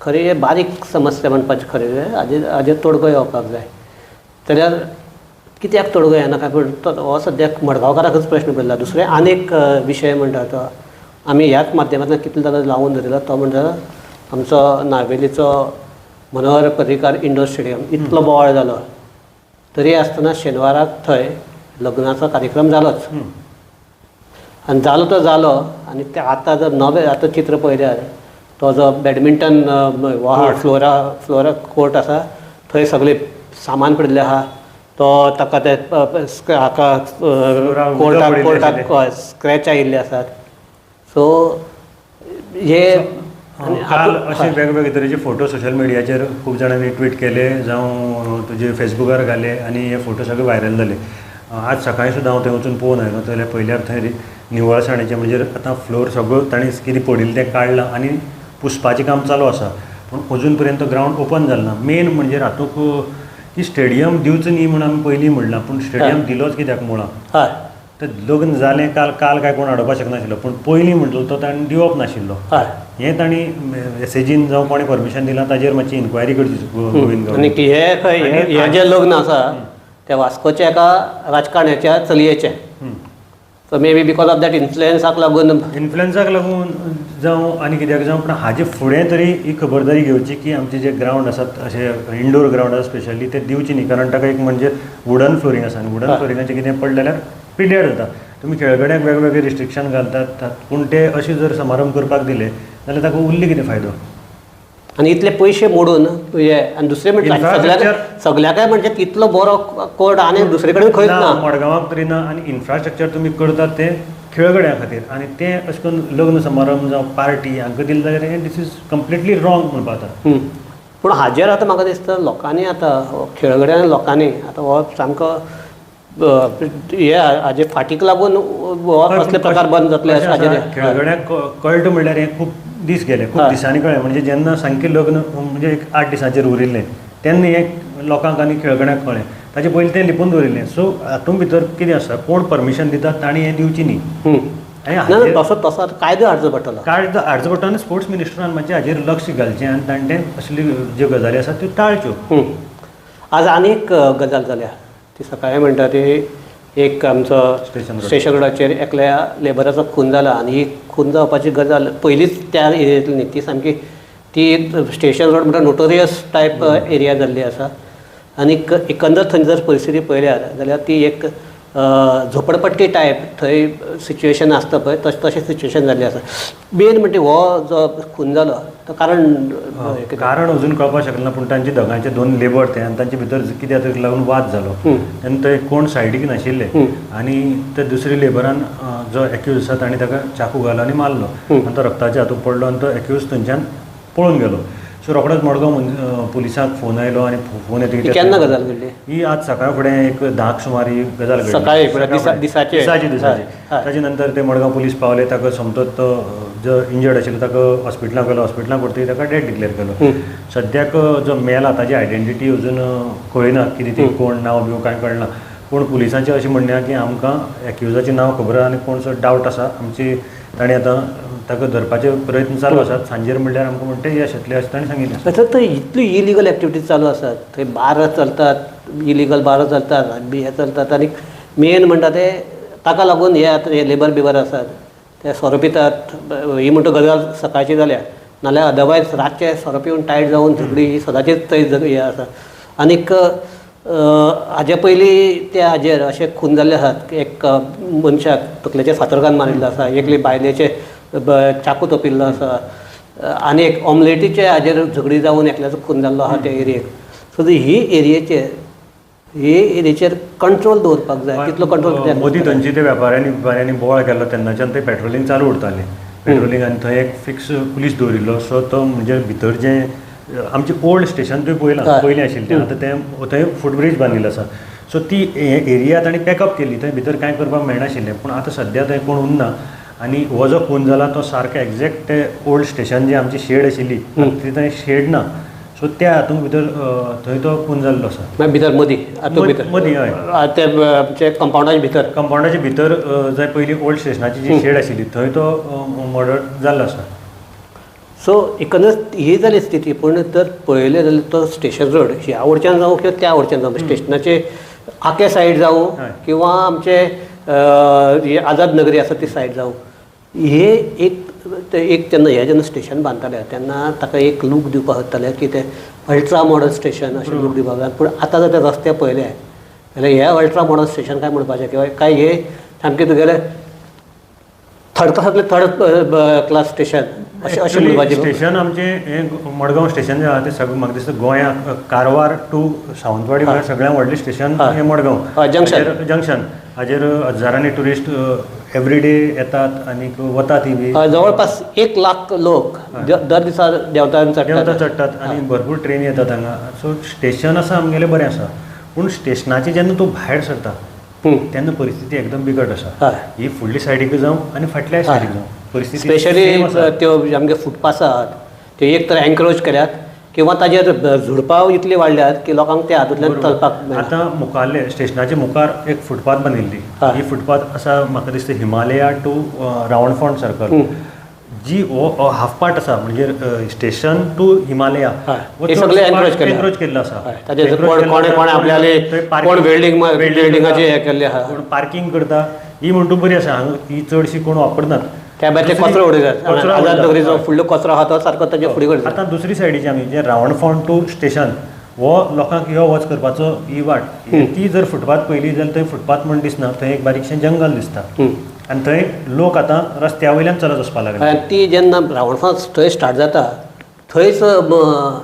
खरी बारीक समस्या म्हणपाची खरें हाजेर तोडगो येवपाक जाय. जाल्यार कित्याक तोडगो येना काय पूण तो हो सद्याक मडगांवकाराकच प्रश्न पडला. दुसरें आनीक विशय म्हणटा तो आमी ह्याच माध्यमांतल्यान कितले जाणां लावून धरिल्लो तो म्हणटा आमचो नावेलीचो मनोहर पर्रीकार इंडोर स्टेडियम इतलो बोवाळ जालो तरी आसतना शेनवाराक थंय लग्नाचो कार्यक्रम जालोच आनी जालो तो जालो. आनी ते आतां जर नवें आतां चित्र पळयल्यार तो जो बॅडमिंटन फ्लोरा फ्लोरा कोर्ट आसा थंय सगळें सामान पडिल्लें आहा, तो ताका ते हाका कोर्टाक कोर्टाक स्क्रॅच आयिल्ले आसात. सो हे काल अशे वेगवेगळे तरेचे फोटो सोशल मिडियाचेर खूब जाणांनी ट्वीट केले जावं तुजे फेसबुकार घाले आनी हे फोटो सगळे व्हायरल जाले. आज सकाळीं सुद्दां हांव थंय वचून पळोवन आयलो जाल्यार पळयल्यार थंय निवळसाणेचें म्हणजे आतां फ्लोर सगळो ताणें कितें पडिल्लें तें काडलां आनी पुसपाचें काम चालू आसा पूण अजून पर्यंत ग्रावंड ओपन जालें ना. मेन म्हणजे हातूंत की स्टेडियम दिवचो न्ही म्हूण आमी पयलीं म्हणलां पूण स्टेडियम दिलोच कित्याक मुळां तर लग्न जालें काल काल काय कोण हाडोवपाक शकनाशिल्लो पूण पयलीं म्हणटलो तो ताणें दिवप नाशिल्लो. हें तांणी एसएजीन जावं कोणें परमिशन दिलां ताजेर मातशी इन्क्वायरी करची गोविंद. आनी हे हें जें लग्न आसा तें वास्कोच्या एका राजकारण्याच्या चलयेचें, so maybe because of that इन्फ्लुएन्साक लागून इन्फ्लुएन्साक लागून जावं आनी कित्याक जावं पूण हाजे फुडें तरी ही खबरदारी घेवची की आमचे जे ग्रावंड आसात अशे इंडोर ग्रावंड आसा स्पेशली ते दिवचे न्ही कारण ताका एक म्हणजे वुडन फ्लोरींग आसा आनी वुडन फ्लोरिंगाचें कितें पडलें जाल्यार पिड्ड्यार जाता. तुमी खेळगड्यांक वेगवेगळे रिस्ट्रिक्शन घालतात पूण ते अशें जर समारंभ करपाक दिले जाल्यार ताका उरले कितें फायदो. आनी इतले पयशे मोडून हे आनी दुसरें म्हणल्यार सगळ्याकय म्हणजे तितलो बरो कोर्ट आनी दुसरे कडेन खंयच ना, मडगांवाक तरी ना. आनी इन्फ्रास्ट्रक्चर तुमी करतात तें खेळगड्यां खातीर आनी तें अशें करून लग्न समारंभ जावं पार्टी हांकां दिलें जाल्यार हें दीस is completely wrong म्हणपा जाता. पूण हाजेर आतां म्हाका दिसता लोकांनी आतां खेळगड्यां लोकांनी आतां हो सामको हे हाजे फाटीक लागून असले प्रकार बंद जातले. खेळगड्यांक कळटा म्हणल्यार हें खूब दीस गेले, खूब दिसांनी कळ्ळें. म्हणजे जेन्ना सामकें लग्न म्हणजे एक 8 दिसांचेर उरिल्लें तेन्ना हें लोकांक आनी खेळगड्यांक कळ्ळें, ताचे पयलीं तें लिपून दवरिल्लें. सो हातूंत भितर कितें आसा कोण परमिशन दितात तांणी हें दिवची न्ही. तसो तसो कायदो हाडचो पडटलो, कायदो हाडचो पडटलो आनी स्पोर्ट्स मिनिस्टरान मातशें हाजेर लक्ष घालचें आनी ताणें तें असल्यो ज्यो गजाली आसात त्यो टाळच्यो. आज आनी एक गजाल जाल्या ती सकाळीं म्हणटा ती एक आमचो स्टेशन रोडाचेर एकल्या लेबराचो खून जाला आनी ही खून जावपाची गजाल पयलींच त्या एरियेंतली न्ही, ती सामकी ती स्टेशन रोड म्हणटा नोटोरियस टायप एरिया जाल्ली आसा. आनी एकंदर थंय जर परिस्थिती पळयल्यार जाल्यार ती एक झोपडपट्टी टायप थंय सिच्युएशन आसता पळय तशें सिच्युएशन जाल्लें आसा. मेन म्हणजे हो जो खून जालो तो कारण कारण अजून कळपाक शकना पूण तांचे दोगांचे 2 लेबर ते आनी तांचे भितर कित्याक तरी लागून वाद जालो तेन्ना ते कोण सायडीक नाशिल्ले आनी ते दुसरे लेबरान जो एक्यूज आसा ताणें ताका चाकू घालो आनी मारलो आनी तो रक्ताच्या हातूंत पडलो आनी तो एक्यूज थंयच्यान पळून गेलो. सो रोखडोच मडगांव पुलिसांक फोन आयलो आनी फोन येतकीर केन्ना गजाल घडली ही आज सकाळ फुडें एक 10 सुमार ही गजाल घडली, सकाळी दिसाची दिसाची. ताजे नंतर ते मडगांव पुलीस पावले, ताका सोमतोच तो जो इंजर्ड आशिल्लो ताका हॉस्पिटलांत व्हेलो, हॉस्पिटलांत व्हरतकीर ताका डेथ डिक्लेअर केलो. सद्याक जो मेला ताजी आयडेंटिटी अजून कळना कितें ती कोण नांव बिव कांय कळना पूण पुलिसांचें अशें म्हणणें आहा की आमकां एक्युजाचें नांव खबर आहा आनी कोणसो डावट आसा आमची, ताणें आतां ताका धरपाचे प्रयत्न चालू आसात. सांजेर म्हणल्यार आमकां म्हणटा यश येतलें अशें ताणें सांगिल्लें. तर थंय इतल्यो इलिगल एक्टिविटीज चालू आसात, थंय बारां चलतात, इलिगल बारां चलतात बी हे चलतात आनी मेन म्हणटा ते ताका लागून हे आतां हे लेबर बिबर आसात ते सोरो पितात. ही म्हणटा गजाल सकाळची जाल्या नाल्यार अदरवायज रातचे सोरो पिवन टायट जावन झगडी ही सदांचीच थंय हें आसा. आनीक हाजे पयलीं त्या हाजेर अशे खून जाल्ले आसात. एक मनशाक तकलेचेर फातर घालून मारिल्लो आसा, एकले बायलेचे चाकू तोपिल्लो आसा, आनी एक ऑमलेटीचे हाजेर झगडी जावन एकल्याचो खून जाल्लो आसा त्या एरियेक. सो ही एरियेचेर कंट्रोल दवरपाक जाय. तितलो कंट्रोल मोदी थंयचे ते वेपाऱ्यांनी बोवाळ केल्लो तेन्नाच्यान थंय पेट्रोलिंग चालू उरतालें. पेट्रोलिंग आनी थंय एक फिक्स पुलीस दवरिल्लो. सो तो म्हणजे भितर जें आमचें ओल्ड स्टेशन तुवें पळयलां पयलीं आशिल्लें तें, आतां तें थंय फुटब्रीज बांदिल्लो आसा. सो ती एरिया तांणी पॅकअप केल्ली, थंय भितर कांय करपाक मेळनाशिल्लें. पूण आतां सद्या थंय कोण उरना आनी हो जो खून जाला तो सारको एग्जॅक्ट ते ओल्ड स्टेशन जी आमची शेड आशिल्ली ती थंय शेड ना. सो त्या हातूंत भितर थंय तो खून जाल्लो आसा. भितर मदीं मदीं हय ते आमचे कंपावंडाच्या भितर, कंपावंडाच्या भितर जंय पयलीं ओल्ड स्टेशनाची जी शेड आशिल्ली थंय तो मर्डर जाल्लो आसा. सो एकंदर ही जाली स्थिती. पूण जर पळयलें जाल्यार तो स्टेशन रोड ह्या वटच्यान जावं किंवा त्या वटच्यान जावं, स्टेशनाचे आके सायड जावं किंवा आमचे आझाद नगरी आसा ती सायड जावं, हे एक एक तेन्ना हे जेन्ना स्टेशन बांदताले तेन्ना ताका एक लूक दिवपाक सोदताले की ते अल्ट्रा मॉडर्न स्टेशन अशें लूक दिवपाक जाय. पूण आतां जर ते रस्ते पळयले जाल्यार हे अल्ट्रा मॉडर्न स्टेशन काय म्हणपाचें किंवा काय हे सामकें तुगेलें थर्ड क्लासांतलें थर्ड क्लास स्टेशन अशें अशें म्हणपाचें. स्टेशन आमचें हें मडगांव स्टेशन जें आसा तें सगळें म्हाका दिसता गोंयांत कारवार टू सावंतवाडी म्हळ्यार सगळ्यांत व्हडलें स्टेशन हें मडगांव जंक्शन. जंक्शन हाजेर हजारांनी ट्युरिस्ट एवरी डे येतात आनी वतात. बी जवळपास 1 लाख लोक दर दिसा देंवता चडटात आनी भरपूर ट्रेनी येतात हांगा. सो स्टेशन आसा आमगेलें बरें आसा, पूण स्टेशनाचें जेन्ना तूं भायर सरता तेन्ना परिस्थिती एकदम बिकट आसा. ही फुडली सायडीक जावं आनी फाटल्या सायडीक जावं परिस्थिती स्पेशली त्यो आमगे फुटपाथ आसात त्यो एक तर एन्क्रोच केल्यात किंवा ताजेर झुडपां इतली वाडल्यात की लोकांक त्या हातूंतल्यान चलपाक. आतां मुखारले स्टेशनाचे मुखार एक फुटपाथ बांदिल्ली, ही फुटपाथ आसा म्हाका दिसता हिमालया टू रावणफोंड सर्कल जी हो हाफ पार्ट आसा म्हणजे स्टेशन टू हिमालया एन्क्रोच केल्लो आसा. कोण पार्किंग करता ही म्हणटू बरी आसा, हांगा ही चडशी कोण वापरनात. त्या भायर कचरो उडयतात, आझाद नगरीचो फुडलो कचरो आहा तो सारको ताजे फुडें करता. आतां दुसरी सायडीची आमी जे रावणफोंड टू स्टेशन हो लोकांक यो वच करपाचो ही वाट, ती जर फुटपाथ पळयली जाल्यार थंय फुटपाथ म्हण दिसना, थंय एक बारीकशें जंगल दिसता आनी थंय लोक आतां रस्त्या वयल्यान चलत वचपाक लागले. ती जेन्ना रावणफोंड थंय स्टार्ट जाता थंयच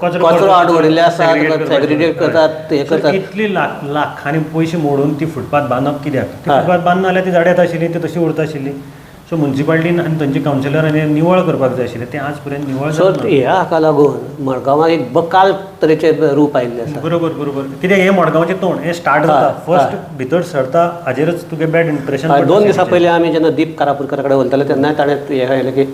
कचरो आड उडयल्ले आसा, सेग्रिगेट करतात, हें करतात. इतली लाखांनी पयशे मोडून ती फुटपाथ बांदप कित्याक? ती फुटपाथ बांदना जाल्यार ती झाडां येता आशिल्ली, ती तशी उरता आशिल्ली. सो मुन्सिपाल्टीन आनी थंयचे कावन्सिलरांनी निवळ करपाक जाय आशिल्लें, तें आज पर्यंत निवळ. सो ह्या हाका लागून मडगांवाक एक बकाल तरेचें रूप आयिल्लें आसा. बरोबर बरोबर, कित्याक हें मडगांवचें तोंड हें स्टार्ट जाता फर्स्ट भितर सरता हाजेरच तुगे बॅड इम्प्रेशन. 2 दिसां पयलीं आमी जेन्ना दीप कारापूरकरा कडेन उलयताले तेन्नाय ताणें हें सांगलें की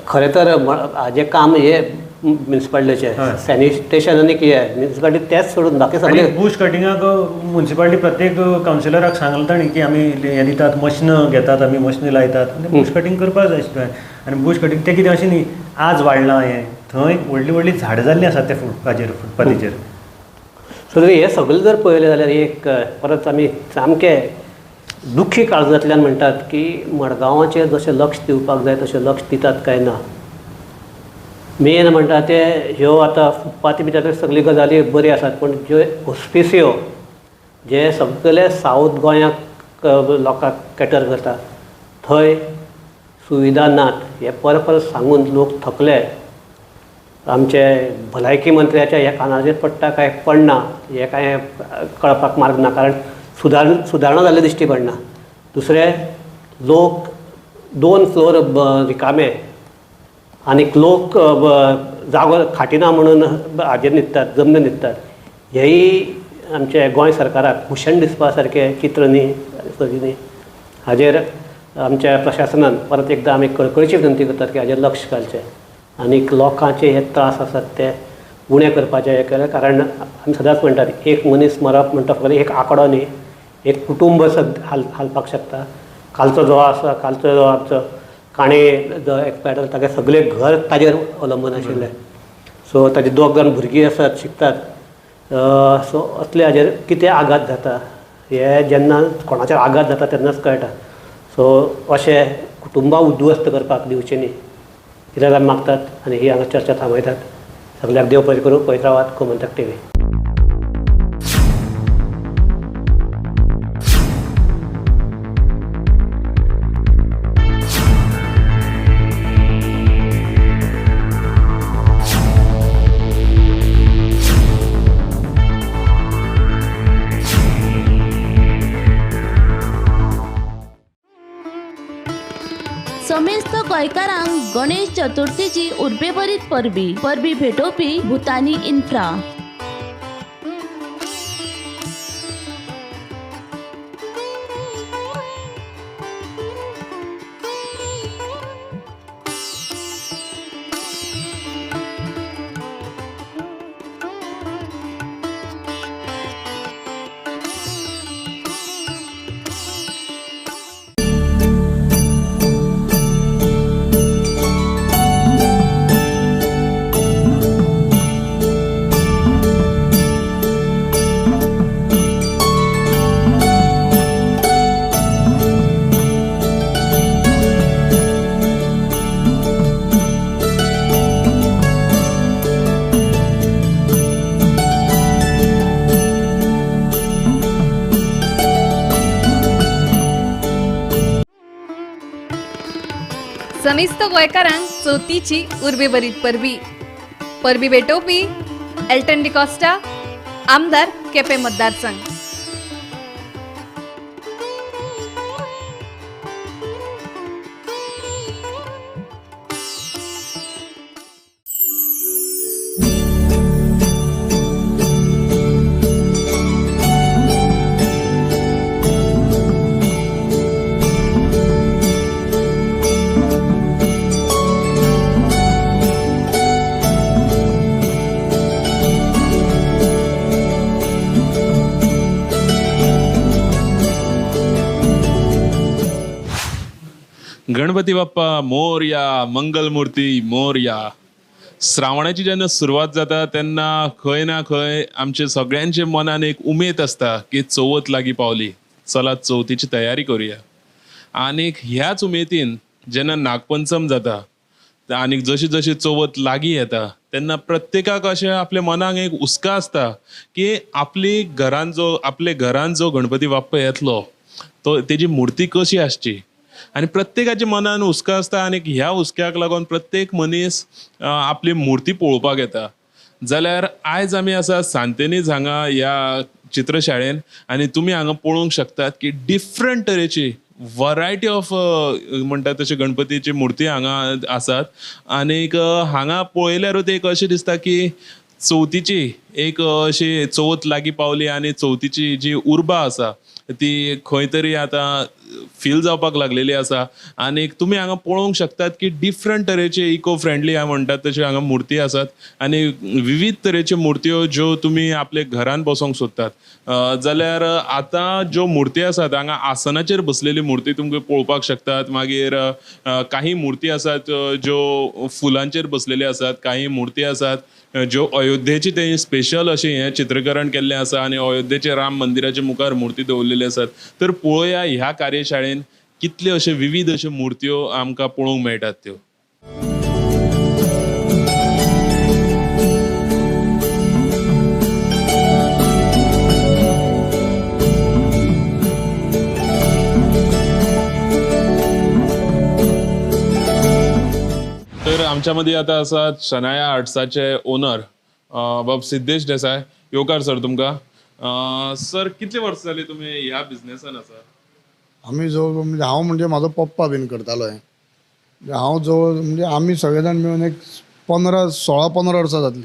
खरें तर हाजें काम हें म्युनिसिपालिटीचें सॅनिटेशन आनी हें म्युनिसिपालिटी तेंच सोडून बाकी सगळें बुश कटिंगाक म्युनिसिपालिटी प्रत्येक कावन्सिलराक सांगलां तांणी की आमी हें दितात, मशिनां घेतात, आमी मशिनां लायतात आनी बुश कटिंग करपाक जाय आशिल्लें. आनी बुश कटिंग तें कितें अशें न्ही आज वाडलां हें, थंय व्हडलीं व्हडलीं झाडां जाल्लीं आसात त्या फुटपाचेर फुटपाथीचेर. सो हें सगळें जर पळयलें जाल्यार एक परत आमी सामकें दुख्खी काळजांतल्यान म्हणटात की मडगांवाचेर जशें लक्ष दिवपाक जाय तशें लक्ष दितात काय ना. मेन म्हणटा ते ह्यो आतां फुटपाथी भितर सगळ्यो गजाली बऱ्यो आसात, पूण ज्यो हॉस्पिसियो जे सगळे सावथ गोंयाक लोकांक कॅटर करता थंय सुविधा नात हे परत परत सांगून लोक थकले. आमचे भलायकी मंत्र्याच्या ह्या कानाचेर पडटा काय पडना हें कांय कळपाक मार्ग ना, कारण सुदारणा जाल्ली दिश्टी पडना. दुसरें लोक 2 फ्लोर रिकामे आनीक लोक जागो खाटिना म्हणून हाजेर न्हिदतात, जमनीर न्हिदतात. हेंय आमचे गोंय सरकाराक भूशण दिसपा सारकें चित्र न्ही, सजी न्ही. हाजेर आमच्या प्रशासनान परत एकदां आमी कळकळीची विनंती करतात की हाजेर लक्ष घालचें आनीक लोकांचे हे त्रास आसात ते उणें करपाचें हें केलें. कारण आमी सदांच म्हणटात एक मनीस मरप म्हणटा फकत एक आंकडो न्ही, एक कुटुंब हालपाक शकता. कालचो जो आसा, कालचो जो आमचो काणे जो एक्सपायर जालो तागे सगळें घर ताजेर अवलंबून आशिल्लें. सो ताजे 2 जाण भुरगीं आसात, शिकतात. सो असले हाजेर कितें आघात जाता हे जेन्ना कोणाचेर आघात जाता तेन्नाच कळटा. सो अशें कुटुंबां उद्ध्वस्त करपाक दिवचें न्ही. इतलेंच आमी मागतात आनी ही हांगा चर्चा थांबयतात. सगल्याक देव बरें करूं. पळयत रावात गोमंतक टीव्ही. समेस्त गोंयकारांक गणेश चतुर्थीची उर्बेभरीत परबी. परबी भेटोवपी भूतानी इन्फ्रा. समेस्त गोंयकारांक चवथीची उर्बेभरीत परबी. परबी भेटोवपी एल्टन डिकॉस्टा, आमदार केपें मतदारसंघ. गणपती बाप्पा मोरया, मंगलमूर्ती मोरया. श्रावणाची जेन्ना सुरवात जाता तेन्ना खंय ना खंय आमचे सगळ्यांचे मनान एक उमेद आसता की चवथ लागीं पावली, चला चवथीची तयारी करुया. आनीक ह्याच उमेदीन जेन्ना नागपंचम जाता आनीक जशी जशी चवथ लागीं येता तेन्ना प्रत्येकाक अशें आपल्या मनाक एक हुस्का आसता की आपली घरान जो आपले घरान जो गणपती बाप्पा येतलो तो तेजी मुर्ती कशी आसची. आनी प्रत्येकाच्या मनान हुस्का आसता आनी ह्या हुस्क्याक लागून प्रत्येक मनीस आपली मुर्ती पळोवपाक येता. जाल्यार आयज आमी आसा सांतेनीज हांगा ह्या चित्रशाळेन आनी तुमी हांगा पळोवंक शकतात की डिफरंट तरेची वरायटी ऑफ म्हणटा तशी गणपतीची मुर्ती हांगा आसात. आनीक हांगा पळयल्यारूच एक अशें दिसता की चवथीची एक अशी चवथ लागीं पावली आनी चवथीची जी उर्बा आसा ती खंय तरी आतां फील जावपाक लागलेली आसा. आनीक तुमी हांगा पळोवंक शकतात की डिफरंट तरेचे इको फ्रेंडली म्हणटात तश्यो हांगा मुर्ती आसात आनी विविध तरेच्यो मुर्त्यो ज्यो तुमी आपले घरान बसोवंक सोदतात. जाल्यार आतां ज्यो मुर्ती आसात हांगा आसनाचेर बसलेली मुर्ती तुमकां पळोवपाक शकतात. मागीर काही मुर्ती आसात ज्यो फुलांचेर बसलेली आसात, काही मुर्ती आसात ज्यो अयोध्येची ते स्पेशल अशें हें चित्रीकरण केल्लें आसा आनी अयोध्येचे राम मंदिराचे मुखार मुर्ती दवरलेली आसात. तर पळोवया ह्या कार्यशाळेन कितल्यो अश्यो विविध अश्यो मुर्त्यो आमकां पळोवंक मेळटात त्यो. तर आमच्या मदीं आतां आसात शनाया आर्ट्साचे ओनर बाब सिद्धेश देसाय. येवकार सर तुमकां. सर कितले वर्सां जाली तुमी ह्या बिजनेसान आसा? आमी जवळ म्हणजे हांव म्हणजे म्हाजो पप्पा बीन करतालो हें. हांव जवळ म्हणजे आमी सगळे जाण मेळून एक 15-16-15 वर्सां जातली.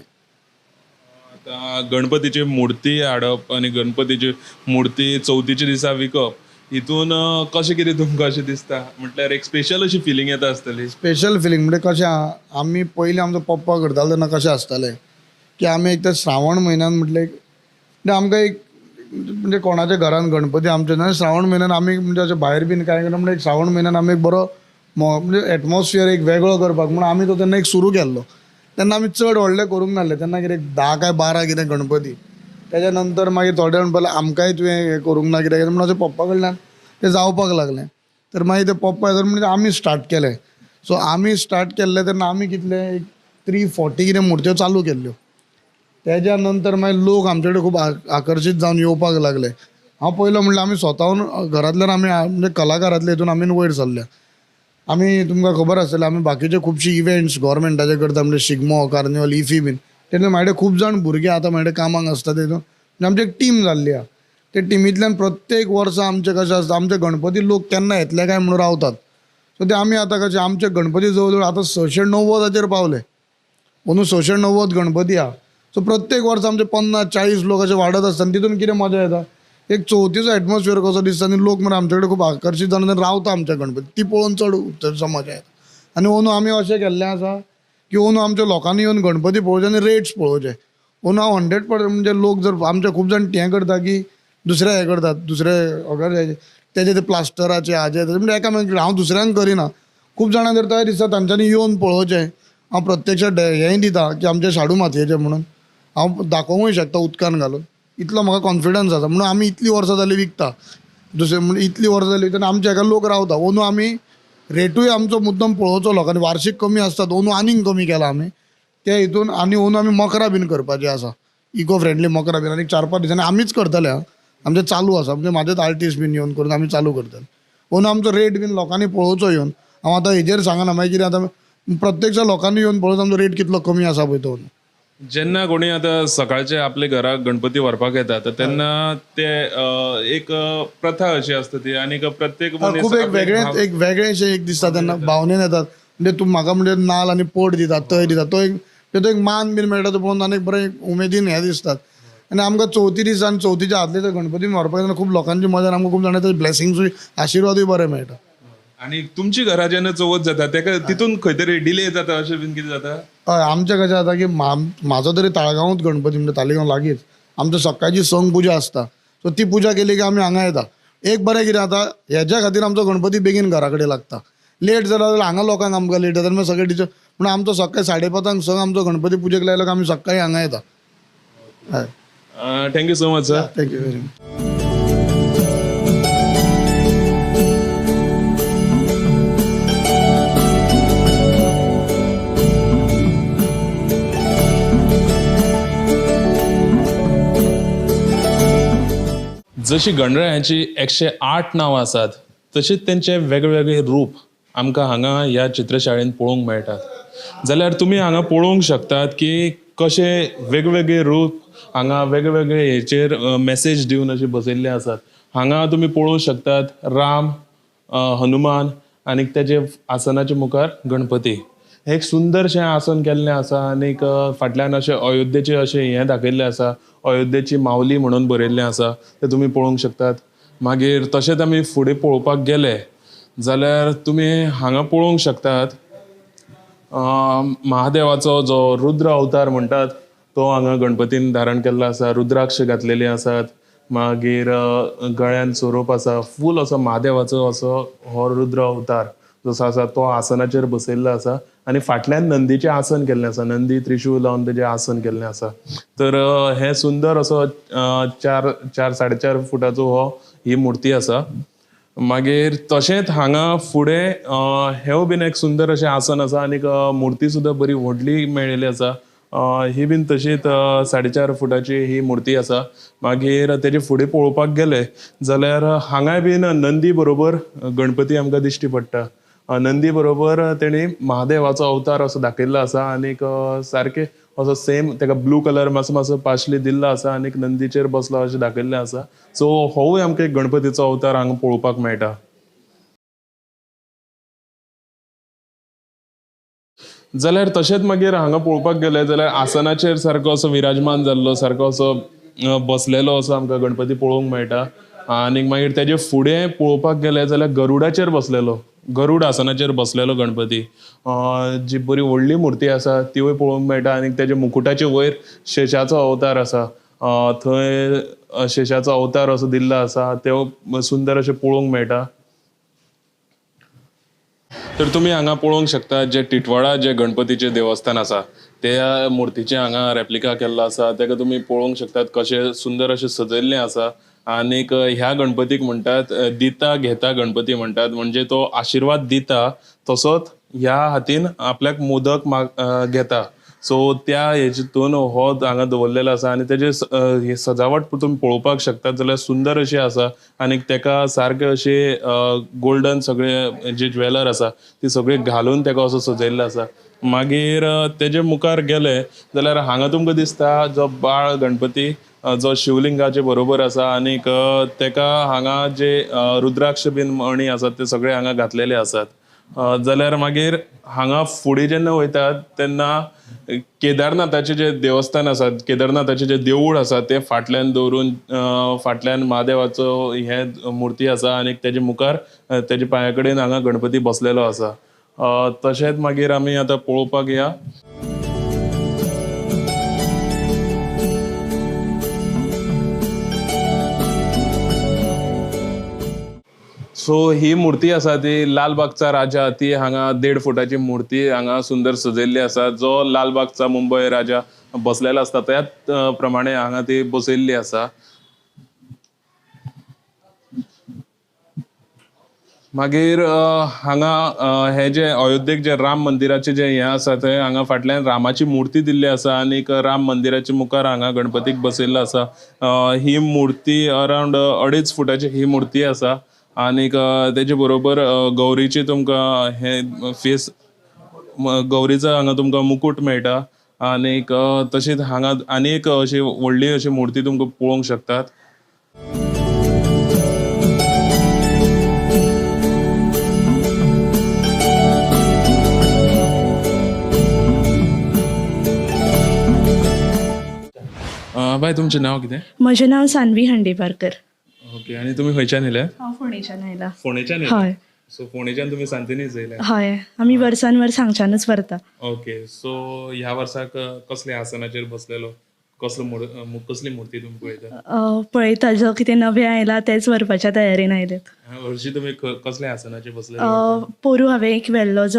आतां गणपतीची मुर्ती हाडप आनी गणपतीची मुर्ती चवथीच्या दिसा विकप हितून कशें कितें तुमकां अशें दिसता? म्हटल्यार एक स्पेशल अशी फिलींग येता आसतली. स्पेशल फिलींग म्हणजे कशें आहा, आमी पयलीं आमचो पप्पा करतालो तेन्ना कशें आसतालें की आमी एक तर श्रावण म्हयन्यान म्हटलें म्हणजे आमकां एक म्हणजे कोणाच्या घरान गणपती आमच्या ना श्रावण म्हयन्यान आमी म्हणजे अशें भायर बीन कांय करना म्हणजे एक श्रावण म्हयन्यान आमी एक बरो म्हणजे एटमॉस्फियर एक वेगळो करपाक म्हणून आमी तो तेन्ना एक सुरू केल्लो. तेन्ना आमी चड व्हडलें करूंक नासलें, तेन्ना कितें 10 काय 12 कितें गणपती. तेच्या नंतर मागीर थोडे म्हणपाक लागले आमकांय तुवें हें करूंक ना कित्याक म्हणून अशें पप्पा कडल्यान तें जावपाक लागलें. तर मागीर ते पप्पा येता म्हणजे आमी स्टार्ट केलें. सो आमी स्टार्ट केल्ले तेन्ना आमी कितले एक 340 कितें मुर्त्यो चालू केल्ल्यो. तेज्या नंतर मागीर लोक आमचे कडेन खूब आकर्शीत जावन येवपाक लागले. हांव पयलो म्हणल्यार आमी स्वताहून घरांतल्यान आमी म्हणजे कलाकारांतले हितून आमी वयर सरल्या. आमी तुमकां खबर आसतलें आमी बाकीचे खुबशे इव्हेंट्स गव्हर्मेंटाचे करता, म्हणजे शिगमो, कार्निवल, इफी बीन. तेन्ना म्हाजे खूब जाण भुरगे आतां म्हाजे कामाक आसता तेतून म्हणजे आमची एक टीम जाल्ली आहा. ते टिमींतल्यान प्रत्येक वर्सा आमचें कशें आसता, आमचे गणपती लोक केन्ना येतले काय म्हणून रावतात. सो ते आमी आतां कशें आमचे गणपती जवळ जवळ आतां 690 पावले. अंदू 690 गणपती आहा. सो प्रत्येक वर्सा आमचे 50-40 लोक अशे वाडत आसता आनी तितून कितें मजा येता, एक चवथीचो एटमॉस्फियर कसो दिसता आनी लोक मरे आमचे कडेन खूब आकर्शीत जावन रावता आमच्या गणपती, ती पळोवन चड मजा येता. आनी अंदू आमी अशें केल्लें आसा की अंदू आमच्या लोकांनी येवन गणपती पळोवचे आनी रेट्स पळोवचे. अंदू हांव 100% म्हणजे लोक जर आमचे खूब जाण हें करता की दुसरे हें करतात, दुसरे ऑर्गनायजेशन तेजे ते प्लास्टराचे हाजे म्हणजे एकामेकांक हांव दुसऱ्यांक करिना. खूब जाणां जर तशें दिसता तांच्यांनी येवन पळोवचें. हांव प्रत्यक्ष हेंय दिता की आमचे शाडू मातयेचे म्हणून हांव दाखोवंकूय शकता उदकान घालून, इतलो म्हाका कॉन्फिडन्स आसा. म्हणून आमी इतलीं वर्सां जालीं विकता, दुसरें म्हणजे इतलीं वर्सां जालीं विकता आमच्या हेका लोक रावता. अंदू आमी रेटूय आमचो मुद्दम पळोवचो लोकांनी, वार्षीक कमी आसतात, अंदू आनीक कमी केला आमी त्या हितून. आनी अंदू आमी मकरां बीन करपाचीं आसा, इको फ्रेंडली मकरां बीन, आनी 4-5 दिसांनी आमीच करतले. आमचें चालू आसा, म्हणजे म्हाजेच आर्टिस्ट बीन येवन करून आमी चालू करतले. अंदू आमचो रेट बीन लोकांनी पळोवचो येवन. हांव आतां हेजेर सांगना, मागीर कितें आतां प्रत्यक्ष लोकांनी येवन पळोवचो आमचो रेट कितलो कमी आसा पळय तो. जेन्ना कोणी आतां सकाळचे आपले घराक गणपती व्हरपाक येता तर तेन्ना ते एक प्रथा अशी आसता ती, आनी प्रत्येक खूब एक वेगळें एक वेगळेंशें एक दिसता तेन्ना भावनेन येतात. म्हणजे तूं म्हाका म्हणजे नाल आनी पोट दिता, तय दिता, तो एक तो एक मान बीन मेळटा तो पळोवन आनी बरें उमेदीन हें दिसतात. आनी आमकां चवथी दिसा आनी चवथीच्या आदले तर गणपती व्हरपाक येतना खूब लोकांची मजा आनी आमकां खूब जाणांचे ब्लेसिंग्सूय आशिर्वादूय बरे मेळटा. आनी तुमची घरा जेन्ना चवथ जाता तेका तितून खंय तरी डिले जाता अशें बीन कितें जाता? हय, आमचें कशें जाता की म्हाजो तरी ताळगांवूच गणपती, म्हणजे तालिगांव लागींच आमचो सकाळची संग पुजा आसता. सो ती पुजा केली की आमी हांगा येता. एक बरें कितें जाता हेज्या खातीर आमचो गणपती बेगीन घरा कडेन लागता. लेट जालो जाल्यार हांगा लोकांक आमकां लेट जाता, मागीर सगळे टिचर म्हणून आमचो सकाळी 5:30 संग आमचो गणपती पुजेक लायलो की आमी सकाळी हांगा येता. हय, thank you so much sir. Thank you very much. जशी गणरायाची 108 नांवां आसात तशीच तेंचे वेगवेगळे रूप आमकां हांगा ह्या चित्रशाळेन पळोवंक मेळटात. जाल्यार तुमी हांगा पळोवंक शकतात की कशे वेगवेगळे रूप हांगा वेगवेगळे हेचेर मॅसेज दिवन अशे बसयल्ले आसात. हांगा तुमी पळोवंक शकतात राम, हनुमान आनी तेजे आसनाच्या मुखार गणपती. हें एक सुंदरशें आसन केल्लें आसा आनीक फाटल्यान अशें अयोध्येचें अशें हें दाखयल्लें आसा, अयोध्येची मावली म्हणून बरयल्लें आसा, तें तुमी पळोवंक शकतात. मागीर तशेंच आमी फुडें पळोवपाक गेले जाल्यार तुमी हांगा पळोवंक शकतात महादेवाचो जो रुद्र अवतार म्हणटात तो हांगा गणपतीन धारण केल्लो आसा. रुद्राक्ष घातलेले आसात, मागीर गळ्यान सोरोप आसा, फूल असो महादेवाचो असो हो रुद्र अवतार जसो आसा तो आसनाचेर बसयल्लो आसा आनी फाटल्यान नंदीचें आसन केल्लें आसा, नंदी त्रिशूळ लावन तेजें आसन केल्लें आसा. तर हें सुंदर असो 4-4 4.5 फुटाचो हो ही मुर्ती आसा. मागीर तशेंच हांगा फुडें हेंवूय बीन एक सुंदर अशें आसन आसा आनीक मुर्ती सुद्दां बरी व्हडली मेळिल्ली आसा. ही बीन तशीच 4.5 फुटाची ही मुर्ती आसा. मागीर तेजे फुडें पळोवपाक गेले जाल्यार हांगाय बीन नंदी बरोबर गणपती आमकां दिश्टी पडटा. नंदी बरोबर तेणी महादेवाचो अवतार असो दाखयल्लो आसा आनीक सारकें असो सेम तेका ब्लू कलर मातसो मातसो पार्शली दिल्लो आसा आनीक नंदीचेर बसलो अशें दाखयल्लें आसा. सो होवूय आमकां एक गणपतीचो अवतार हांगा पळोवपाक मेळटा. जाल्यार तशेंच मागीर हांगा पळोवपाक गेले जाल्यार आसनाचेर सारको असो विराजमान जाल्लो, सारको असो बसलेलो असो आमकां गणपती पळोवंक मेळटा. आनीक मागीर तेजे फुडें पळोवपाक गेले जाल्यार गरुडाचेर बसलेलो, गरुड आसनाचेर बसलेलो गणपती, जी बरी व्हडली मुर्ती आसा तिवूय पळोवंक मेळटा. आनी तेजे मुकुटाचे वयर शेषाचो अवतार आसा, थंय शेषाचो अवतार असो दिल्लो आसा, ते सुंदर अशें पळोवंक मेळटा. तर तुमी हांगा पळोवंक शकता जे टिटवाळा जे गणपतीचें देवस्थान आसा त्या मुर्तीचें हांगा रेप्लिका केल्लो आसा. तेका तुमी पळोवंक शकतात कशें सुंदर अशें सजयल्लें आसा आनीक ह्या गणपतीक म्हणटात दिता घेता गणपती म्हणटात, म्हणजे तो आशिर्वाद दिता तसोच ह्या हातीन आपल्याक मोदक घेता. सो त्या हेतून हो हांगा दवरलेलो आसा आनी तेजे सजावट तुमी पळोवपाक शकतात जाल्यार सुंदर अशी आसा आनी तेका सारके अशे गोल्डन सगळे जे ज्वेलर आसा ती सगळी घालून तेका असो सजयल्लो आसा. मागीर तेजे मुखार गेले जाल्यार हांगा तुमकां दिसता जो बाळ गणपती जो शिवलिंगाचे बरोबर आसा आनीक तेका हांगा जे रुद्राक्ष बीन मणी आसात ते सगळे हांगा घातलेले आसात. जाल्यार मागीर हांगा फुडें जेन्ना वयतात तेन्ना केदारनाथाचें जे देवस्थान आसा, केदारनाथाचें जे देवूळ आसा तें फाटल्यान दवरून फाटल्यान म्हादेवाचो हें मुर्ती आसा आनी तेजे मुखार तेजे पांया कडेन हांगा गणपती बसलेलो आसा. तशेंच मागीर आमी आतां पळोवपाक या. सो ही मूर्ती आसा ती लालबागचा राजा, ती हांगा 1.5 फुटाची मूर्ती हांगा सुंदर सजयल्ली आसा. जो लालबागचा मुंबय राजा बसलेलो आसता त्याच प्रमाणे हांगा ती बसयल्ली आसा. मागीर हांगा हे जे अयोध्येक जे राम मंदिराचे जे हें आसा ते हांगा फाटल्यान रामाची मूर्ती दिल्ली आसा आनीक राम मंदिराच्या मुखार हांगा गणपतीक बसयल्लो आसा. ही मूर्ती अरावंड 2.5 फुटाची ही मूर्ती आसा आनीक तेजे बरोबर गौरीची तुमकां हे फेस गौरीचो हांगा तुमकां मुकूट मेळटा आनीक तशीच हांगा आनी एक अशी व्हडली अशी मूर्ती तुमकां पळोवंक शकतात. बाय, तुमचें नांव कितें? म्हजें नांव सानवी हांडेपारकर. ओके, आनी तुमी खंयच्यान येयले? हांव फोंडेच्यान आयला. फोंडेच्यान? हय. सो फोंडेच्यान तुमी सांतिनेज येयले? हय, आमी वर्सान वर्स हांगच्यानूच व्हरता. ओके, सो ह्या वर्साक कसल्या आसनाचेर बसलेलो, कसलो कसली मूर्ती तुमी पळयता? पळयता, जो कितें नवें आयला तेच व्हरपाच्या तयारेन आयल्यात. हरशीं तुमी कसल्या आसनाचेर बसलेले? पोरूं हांवें एक व्हेल्लो.